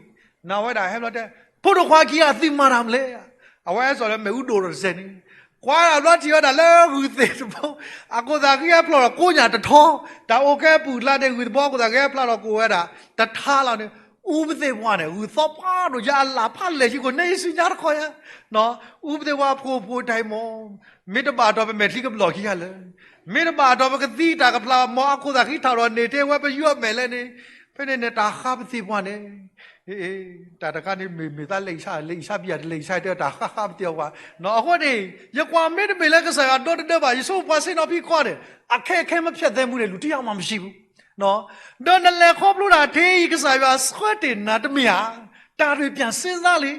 နဝဲဒၣ်ဟဲဘျီတဲ ဖိဒိၣ်ခွါခံဂၤသုမၤတၢ်မနုၤလဲၣ်. အဝဲဟဲစိာ်လၢမ့ၣ်အူဒိၣ်ဒီးတစဲးန့ၣ်, ကွၢ်ဒၣ်ဘျီထံၣ်ဝဲဒၣ်လၢဂုၢ်သ့ၣ်တဘိ, အခိၣ်သးဃံဟဲဖျိးဒီးကိးညၣ်တထီ, တၢ်အိၣ်ကဲပူၤလၢန့ၣ် ဂုၢ်တဘိအခိၣ်သးဃံဟဲဖျိးဒီးကိးဝဲဒၣ် တထါလီၤန့ၣ်, အူပသ့ၣ်ပှၢ်န့ၣ် ဂုၢ်သီပှၢ်ဒိၣ်ယါအလၢ်ဖးလဲၢ်ဆံကိၣ်န့ၣ် ယစံၣ်ညါတခီယါ အူပသ့ၣ်ပှၢ်ဖိဖိတၢ်အံၤမ့ၢ်, မ့ၢ်တဘၣ်ဒီးပမဲာ်ချံကဘျီၣ်ခံဂၤလၢာ်, မ့ၢ်တဘၣ်ဒီးပကသံတၢ်ကဖျါ မ်အခိၣ်သးဃံထီၣ်ဒီးန့ၣ် တဲဝဲပယူၤအမဲာ်လဲၣ်န့ၣ်, ဖဲန့ၣ်န့ၣ် တၢ်ဃါပသ့ၣ်ပှၢ်န့ၣ်, တၢ်တခါန့ၣ် မ့ၢ်မ့ၢ်သးလဲၤအံၤဆါ လဲၤအံၤဆါပယၤ တလဲၤအံၤဆါတဲတၢ်ဃါဃါပသ့ၣ်ပှၢ်, အဃိန့ၣ် ယကွၢ်မ့တမ့ၢ်လၢကစၢ်ယွၤဒီတဒၢဘၣ် ယဆိပှၤဆ့ၣ်နီၤဖံးခီန့ၣ် အခဲခဲမ့ၢ်ဖျဲး သဲမူန့ၣ် လူတယောက်မှမရှိဘူး ဒီးနလဲၤခီဖျိတၢ်ထဲအံၤ ကစၢ်ယွၤဆှၢတ့ၢ်နၤတမ့ၢ်ဧါ. တၢ်တပျၢ်စ့စါလံ.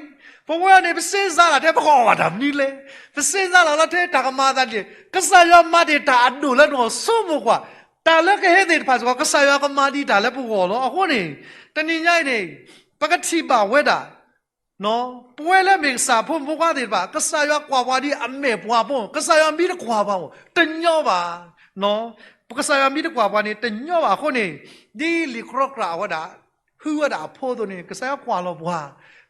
ပဝဲန့ၣ် ပစ့စါလၢထဲပကအီၣ်ဘၣ်တၢ်မနုၤလဲၣ်. ပစ့စါလၢထဲတၢ်ကမၤအသးဒ်လဲၣ်. ကစၢ်ယွၤမၤတ့ၢ်တၢ်အဒိၣ်လၢနဂီၢ် ဆိကမိၣ်ကွၢ်, တၢ်လၢကဟဲသ့ၣ်တဖၣ်စ့ၢ်ကီး ကစၢ်ယွၤကမၤဒံးတၢ်လၢပဂီၢ်လီၤ. အဃိန့ၣ် တနံၤညါအံၤန့ၣ် ပကထံၣ်ဘၣ်ဝဲဒၣ် ပဝဲလၢမ့ၢ်ကစၢ်ဖိမုၣ်ဖိခွါသ့ၣ်တဖၣ် ကစၢ်ယွၤကွၢ်ပှၤဒ်အမဲာ်ပှၤဖိ, ကစၢ်ယွၤမ့ၢ်တကွၢ်ပှၤမ့ၢ် တညီဘၣ်. ကစၢ်ယွၤမ့ၢ်တကွၢ်ပှၤန့ၣ် တညီဘၣ်အဃိန့ၣ်, ဒ်လံာ်ကြီကြၣ်အဝဲဒၣ် ဟုဝဲဒၣ်အဖိအသိးန့ၣ် ကစၢ်ယွၤကွၢ်လီၤပှၤ,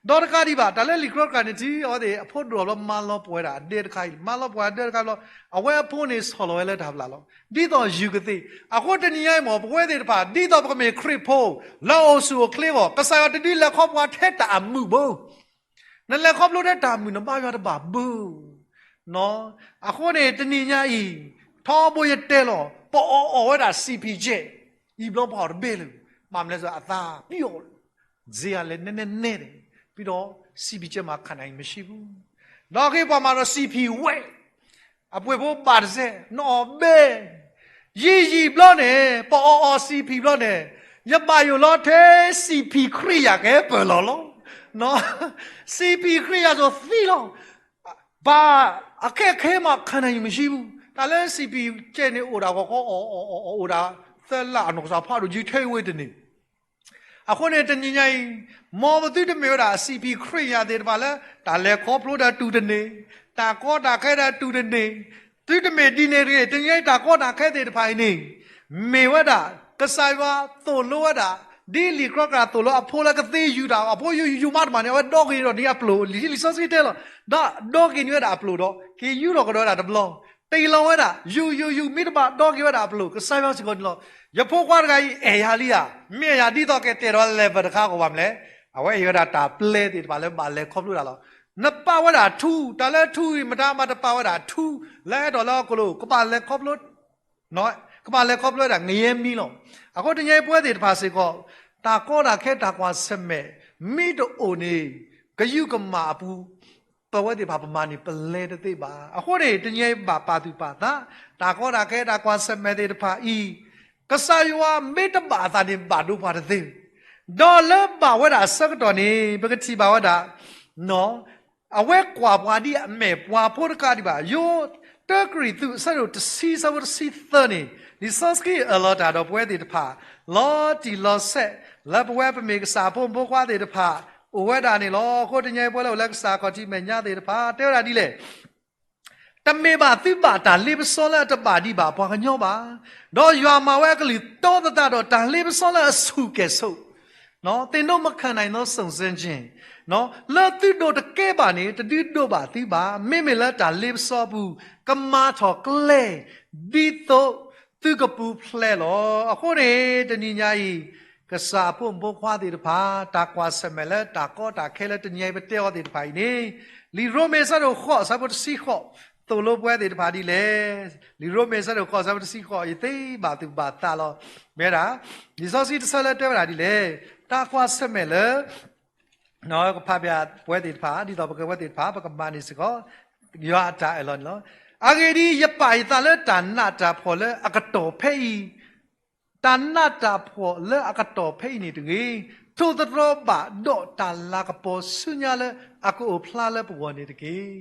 ဒီးတကးဒံးဘၣ် တၢ်လၢလံာ်ကြီကြၢ်န့ၣ် ထံအဝဲသ့ၣ်အဖိဒိၣ်အဘျီ မၤလီၤပှီၢ်ဝဲဒၣ်အဒဲတခါအံၤ, မၤလီၤပှီၢ်အဒဲတခါဘျီ အဝဲအဖိန့ၣ်ဆီၣ်လီၤဝဲလၢတၢ်ပျၢ်လီၤ. ဒ်သိးယုၢ်ကသ့ၣ်, အဃိတနံၤညါအံၤမ့ၢ် ပဝဲသ့ၣ်တဖၣ် ဒ်သိးပကမ့ၢ်ခရံာ်ဖိ လၢအအိၣ်ဆူၣ်အိၣ်ချ့အဂီၢ် ကစၢ်ယွၤတဒုးလဲၤခီဖျိထဲတၢ်အမုာ်ဘၣ်. နလဲၤခီဖျိထဲတၢ်မုာ် နဘါယွၤတဘၣ်ဘၣ်. အဃိန့ၣ် တနံၤညါအံၤ ထီဘိယတဲလီၤ ပအီၣ်အီၣ်ဝဲဒၣ် စံၣ်ဖံၣ်ကဲး အံၤဘျီပှၤအီၣ်တဘ့ၣ်လၢ ဘၣ်မနုၤလဲၣ် အသးပျံၤအီၤလၢ စ့ယၤလဲၤနဲနဲနဲန့ၣ် ပြီးတော့ စံၣ်ဖံၣ်ကဲး မၤခါနၤအံၤ မရှိဘူး. ဒီးဂ့ၤပှၤမၤဒီး စံၣ်ဖံၣ်ဝဲ အပှ့ၤဖိဘၣ်တစဲး နအီၣ်ဘ့ၣ် ယံာ်ယံာ်ဘျီန့ၣ် ပအီၣ်အီၣ်စံၣ်ဖံၣ်ဘျီန့ၣ် ယဘၣ်ယိၣ်လီၤထဲ စံၣ်ဖံၣ်ခရံာ်ယၤကဟဲပၢၢ်လီၤလီၤ. စံၣ်ဖံၣ်ခရံာ်ယၤစိၤသံလီၤ. ဘၣ်အခဲခဲမး ခါနၤယံၤ မရှိဘူး. တၢ်လၢစံၣ်ဖံၣ်ကဲးန့ၣ်အိၣ်ဒၣ်ဂီၤခီ အီၣ်အီၣ်အီၣ်အီၣ်အိၣ်ဒၣ် သၢလၢ်အနီၢ်ကစၢ်ဖးဒိၣ်ကံထဲဝဲတန့ၣ် အဃိန့ၣ် တနံၤညါအံၤ မ်ပသုတမ့ၢ်ဝဲဒၣ် စံၣ်ဖံၣ်ခရံာ်ယၤသ့ၣ်တဖၣ်လၢ တၢ်လဲၤခီဖျိဒီးတူၢ်တန့ၢ်, တၢ်ကီတၢ်ခဲဒီးတူၢ်တန့ၢ်, သုတမ့ၢ်ဒ်န့ၣ်တဂ့ၤ. တနံၤညါအံၤ တၢ်ကီတၢ်ခဲသ့ၣ်တဖၣ်အံၤန့ၣ် မ့ၢ်ဝဲဒၣ် ကစၢ်ယွၤသိၣ်လိဝဲဒၣ် ဒ်လံာ်ကြီကြၢ်သိၣ်လိအဖိလၢကသ့ယူၤတၢ် အဖိယူၤယူၤမးတမးန့ၣ် အဝဲဒီက့ၤဒီးန့ၢ်အပျိၢ် လံာ်စီဆှံတဲလီၤ. ဒီးဒီက့ၤန့ၢ်ဝဲဒၣ်အပျိၢ်ဒီး က့ၤယူၤထီၣ်ကဒီးဝဲဒၣ်တဘျီ တ့ၢ်လီၤဝဲဒၣ် ယူၤယူၤယူၤ မ့ၢ်တဘၣ်ဒီက့ၤဝဲဒၣ်အပျိၢ် ကစၢ်ယွၤစ့ၢ်ကီးန့ၣ်လီၤ. ယဖိခွါတဂၤအံၤ အဲၣ်ယၤလံဧါ, မ့ၢ်အဲၣ်ယၤဒ်သိးကတဲာ်ဒီး level တခါအဂီၢ်ဘၣ်မနုၤလဲၣ်. အဝဲအံၤဝဲဒၣ်တၢ်ပျဲသ့ၣ်တဖၣ်လၢဘၣ်လဲၤခီဖျိတၢ်လီၤ. နပာ်ဝဲဒၣ်ထူ, တၢ်လၢထူအံၤ မတၤမၤတပာ်ဝဲဒၣ်ထူ လၢအဲၣ်ဒိးလၢဟီၣ်ခိၣ်လိၤ ကဘၣ်လဲၤခီဖျိ ကဘၣ်လဲၤခီဖျိဝဲဒၣ်ငရဲမီးလီၤ. အဃိတနံၤညါအံၤ ပဝဲသ့ၣ်တဖၣ်စ့ၢ်ကီး တၢ်ကီတၢ်ခဲတၢ်ကွၢ်ဆၢၣ်မဲာ် မ့ၢ်တအိၣ်န့ၣ် ကယူးကမၣ်အပူၤ ပဝဲသ့ၣ်တဖၣ်ပမၤန့ၣ် ပလဲၤတသ့ဘၣ်. အဃိန့ၣ် တနံၤညါအံၤဘၣ်ပာ်သူၣ်ပာ်သး တၢ်ကီတၢ်ခဲတၢ်ကွၢ်ဆၢၣ်မဲာ်သ့ၣ်တဖၣ်အံၤ ကစၢ်ယွၤမ့ၢ်တဘၣ်အသးန့ၣ် ဘၣ်ဒိပှၤတသ့. ဒီးလၢဘၣ်ဝဲဒၣ်အဆၢကတီၢ်န့ၣ် ပကထံၣ်ဘၣ်ဝဲဒၣ် အဝဲကွၢ်ပှၤဒ်အမဲာ်ပှၤဖိတကးဒံးဘၣ်. ယိၤတၢကရံၣ်သူး အဆၢဒိၣ်တဆံ အဆၢဖိတဆံသၢန့ၣ် လံာ်စီဆှံအၢၣ်လီၤတၢ်ဒီးပဝဲသ့ၣ်တဖၣ် လီၤတံၢ်လီၤဆဲး လၢပဝဲပမ့ၢ်ကစၢ်အဖိမုၣ်ဖိခွါသ့ၣ်တဖၣ် အိၣ်ဝဲဒၣ်န့ၣ်လီၤ. အဃိတနံၤညါအံၤ ပဝဲလၢအိၣ်လၢကစၢ်ခီၣ်ထံးမဲာ်ညါသ့ၣ်တဖၣ် တဲဝဲဒၣ်ဒ်လဲၣ် တမ့ၢ်ဘၣ်သုဘၣ်တၢ်လ့ပစီလၢအတဘၣ်ဒံးဘၣ်ပှၤကညီဘၣ်. ဒီးယွၤမၤဝဲအကလုၢ်တီသတးဒီးတၢ်လ့ပစီလၢအဆူၣ်ကဲၣ်ဆိး, သ့ၣ်နီၣ်မခၢၣ်နၢ်အံၤနီၣ်စုၣ်စ့ၣ်ကၠ့ၣ်, လၢသုဒိးတကဲဘၣ်န့ၣ် တဒုးဒိးဘၣ်သုဘၣ်. မ့မ့ၢ်လၢတၢ်လ့ပစီအပူၤ ကမၤထီၣ်ကျဲ ဒ်သိးသုကပူၤဖျဲးလီၤ. အဃိန့ၣ် တနံၤညါအံၤ ကစၢ်အဖိမုၣ်ဖိခွါသ့ၣ်တဖၣ် တၢ်ကွၢ်ဆၢၣ်မဲာ်လၢတၢ်ကီတၢ်ခဲလၢတနံၤအံၤပတဲအီၤသ့ၣ်တဖၣ်အံၤန့ၣ် လံာ်ရိမ့ၤအဆၢဒိၣ်ဃိး အဆၢဖိတဆံဃိး သိၣ်လိပဝဲသ့ၣ်တဖၣ်ဒ်လဲၣ်. လံာ်ရိမ့ၤအဆၢဒိၣ်ဃိး အဆၢဖိတဆံဃိး ယသ့ဘၣ်သူၣ်ဘၣ်သးလီၤ. မ့ၢ်ဝဲဒၣ် လံာ်စီဆှံတဆၢလၢတဲဝဲဒၣ်ဒ်လဲၣ်. တၢ်ကွၢ်ဆၢၣ်မဲာ်လၢ ကဖးပၠးပဝဲသ့ၣ်တဖၣ် ဒ်သိးပကဝဲသ့ၣ်တဖၣ် ပကမၤန့ၢ်စ့ၢ်ကီး ယွၤအတၢ်အၢၣ်လီၤန့ၣ်လီၤ. အဂ့ၢ်ဒ်အံၤ, ယပာ်ယသးလၢတၢ်နးတၢ်ဖှီၣ်လၢအကတီၢ်ဖဲအံၤ, တၢ်နးတၢ်ဖှီၣ်လၢအကတီၢ်ဖဲအံၤန့ၣ်တဂ့ၤ, ထိၣ်သတြီၤဘၣ်ဒီးတၢ်လၤကပီၤဆူညါလၢအကအိၣ်ဖျါလၢပဂီၢ်န့ၣ်တက့ၢ်.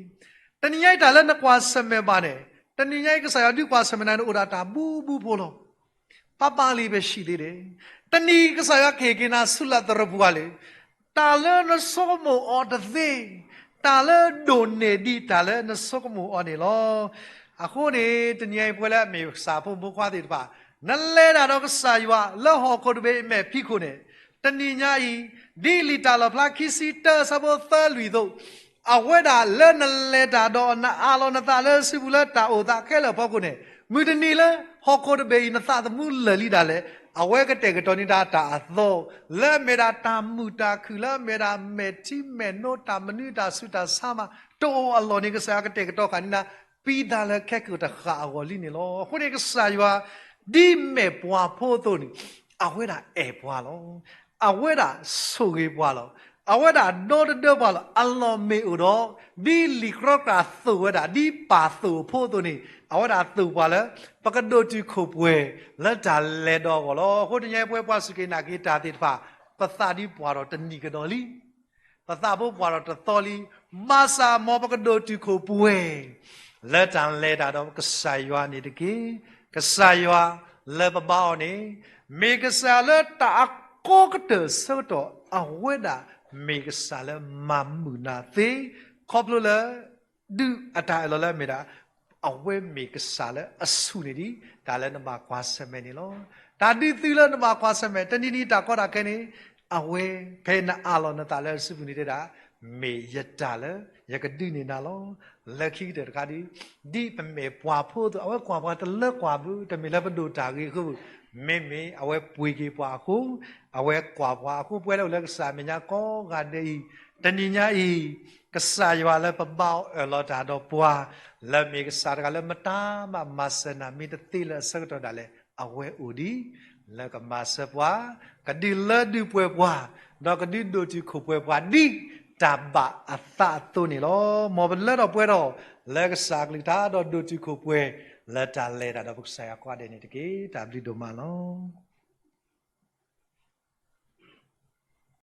တနံၤညါအံၤတၢ်လၢနကွၢ်ဆၢၣ်မဲာ်ဘၣ်န့ၣ်, တနံၤညါအံၤကစၢ်ယွၤဒုးကွၢ်ဆၢၣ်မဲာ်နၤန့ၣ် အိၣ်ဒၣ်တၢ်ဘူးဘူးဖိလီၤ. ပၢ်ပၢ်လံပှဲၤဆံးသ့လဲၣ်. တနံၤကစၢ်ယွၤကဟ့ၣ်က့ၤနၤဆူလၢသရၣ်ပူၤဂၤလၢ တၢ်လၢနဆိကမိၣ်အီၤတသ့, တၢ်လၢဒိၣ်န့ၢ်ဒံးတၢ်လၢနဆိကမိၣ်အီၤန့ၣ်လီၤ. အဃိန့ၣ် တနံၤညါအံၤပဝဲလၢအမ့ၢ်ကစၢ်ဖိမုၣ်ဖိခွါသ့ၣ်တဖၣ်, နလဲၤတၢ်ဒီးကစၢ်ယွၤလၢဟီၣ်ခိၣ်တဘ့ၣ်အမဲာ်ဖံးခိၣ်န့ၣ်, တနံၤညါအံၤ ဒ်လံာ်တၢ်လီၣ်ဖျါခံဆံတၢအဆၢဖိသၢလွံၢ်အသိး, အဝဲဒၣ်လၢနလဲၤတၢ်ဒီးနအးလီၤနသးလၢစုပူၤလၢတၢ်အိၣ်သးခဲလၢာ်အဖီခိၣ်န့ၣ်, မုၢ်တနံၤလၢဟီၣ်ခိၣ်တဘ့ၣ်အံၤ နသးသမူလၢာ်လံဒၣ်လဲာ်, အဝဲကတဲာ်ကတီၤန့ၢ်ဒၣ်တၢ်အသီ, လၢအမ့ၢ်ဒၣ်တၢ်မုာ်တၢ်ခုၣ် လၢအမ့ၢ်ဒၣ်မဲာ်ထံမဲာ်နိ တၢ်မနုၤတၢ်ဆူးတၢ်ဆါမး တအိၣ်အလီၢ်န့ၣ် ကစၢ်ယွၤကတဲာ်ကတီၤဃာ်န့ၢ်နၤ ပံသးလၢခဲကိာ်တဃၣ်အဂီၢ်လံန့ၣ်လီၤ. အဃိန့ၣ်ကစၢ်ယွၤ ဒ်မဲာ်ပှၤဖိအသိးန့ၣ်, အဝဲဒၣ်အဲၣ်ပှၤလီၤ. အဝဲဒၣ်ဆိၣ်ဂ့ၤပှၤလီၤ. အဝဲဒၣ်ဒီတဒၢပှၤလီၤ. အလီၢ်မ့ၢ်အိၣ်ဒီး ဒ်လံာ်ကြီကြၢ်သိၣ်ဝဲဒၣ် ဒ်ပၢ်သိၣ်အဖိအသိးန့ၣ်, အဝဲဒၣ်သိၣ်ပှၤလၢ ပကဒိၣ်တုာ်ခိၣ်ပှဲၤလၢတၢ်လဲၤဒီးအဂီၢ်လီၤ. အဃိတနံၤညါအံၤပဝဲပှၤစူၢ်က့ၤနာ်က့ၤတၢ်သ့ၣ်တဖၣ်, ပသးဒ်ပှၢ်ထီၣ်တနံၤကဒီးလံ. ပသးဖိပှၢ်ထီၣ်တသီလံ. ဘၣ်ဆၣ်မ်ပကဒိၣ်တုာ်ခိၣ်ပှဲၤ လၢတၢ်လဲၤတၢ်ဒီးကစၢ်ယွၤန့ၣ်တက့ၢ်. ကစၢ်ယွၤလၢပဘါအီၤန့ၣ်, မ့ၢ်ကစၢ်လၢတၢ်အကီကတၢၢ်ဆၢကတီၢ် အဝဲဒၣ်မ့ၢ်ကစၢ်လၢမၤမုာ်နၤသ့, ခီဖျိလၢ ဒုးအတၢ်အၢၣ်လီၤလၢအမ့ၢ်ဒၣ်, အဝဲမ့ၢ်ကစၢ်လၢအဆူၣ်န့ၢ်ဒံး တၢ်လၢနဘၣ်ကွၢ်ဆၢၣ်မဲာ်န့ၣ်လီၤ. တၢ်ဒုးသုလၢနဘၣ်ကွၢ်ဆၢၣ်မဲာ် တနံၤနံၤတၢ်ကီတၢ်ခဲန့ၣ်, အဝဲဖဲနအးလီၤနသးလၢအစုပူၤန့ၣ်တဲဒၣ်, မ့ၢ်ယတၢ်လၢယကဒုးန့ၢ်နၤလီၤ. လၢခံကတၢၢ်တခါဒီး, ဒ်ပမ့ၢ်ပှၤဖိအသိး အဝဲကွၢ်ပှၤတလၢကွၢ်ဘၣ်, တမ့ၢ်လၢပဒိၣ်တၢ်ဂ့ၤအဃိ, မ့မ့ၢ်အဝဲပှ့ၤက့ၤပှၤအဃိ, အဝဲကွၢ်ပှၤအဃိ ပဝဲဒၣ်အိၣ်လၢကစၢ်အမဲာ်ညါကိးဂၤဒဲးအံၤ, တနံၤညါအံၤ, ကစၢ်ယွၤလၢပဘါအီၤအၢၣ်လီၤတၢ်ဒီးပှၤ, လၢမ့ၢ်ကစၢ်တဂၤလၢမတၤမးမၤစၢၤနၤ မ့ၢ်တသ့လၢအဆၢကတီၢ်ဒၣ်လဲာ် အဝဲအိၣ်ဒံး လၢကမၤစၢၤပှၤ, ကဒုးလၢဒုးပှဲၤပှၤ, ဒီးကဒုးဒိၣ်တုာ်ခိၣ်ပှဲၤပှၤ ဒ်တၢ်ဘၣ်အသးအသိးန့ၣ်လီၤ. မ်ပလၢထီၣ်ပှဲၤထီၣ် လၢကစၢ်အကလုၢ်ကထါ ဒီးဒိၣ်တုာ်ခိၣ်ပှဲၤ လၢတၢ်လဲၤတၢ်ဒီးပကစၢ်ယွၤကိးဂၤဒဲးန့ၣ်တက့ၢ်. တၢ်ဘျုးဒိၣ်မးလီၤ.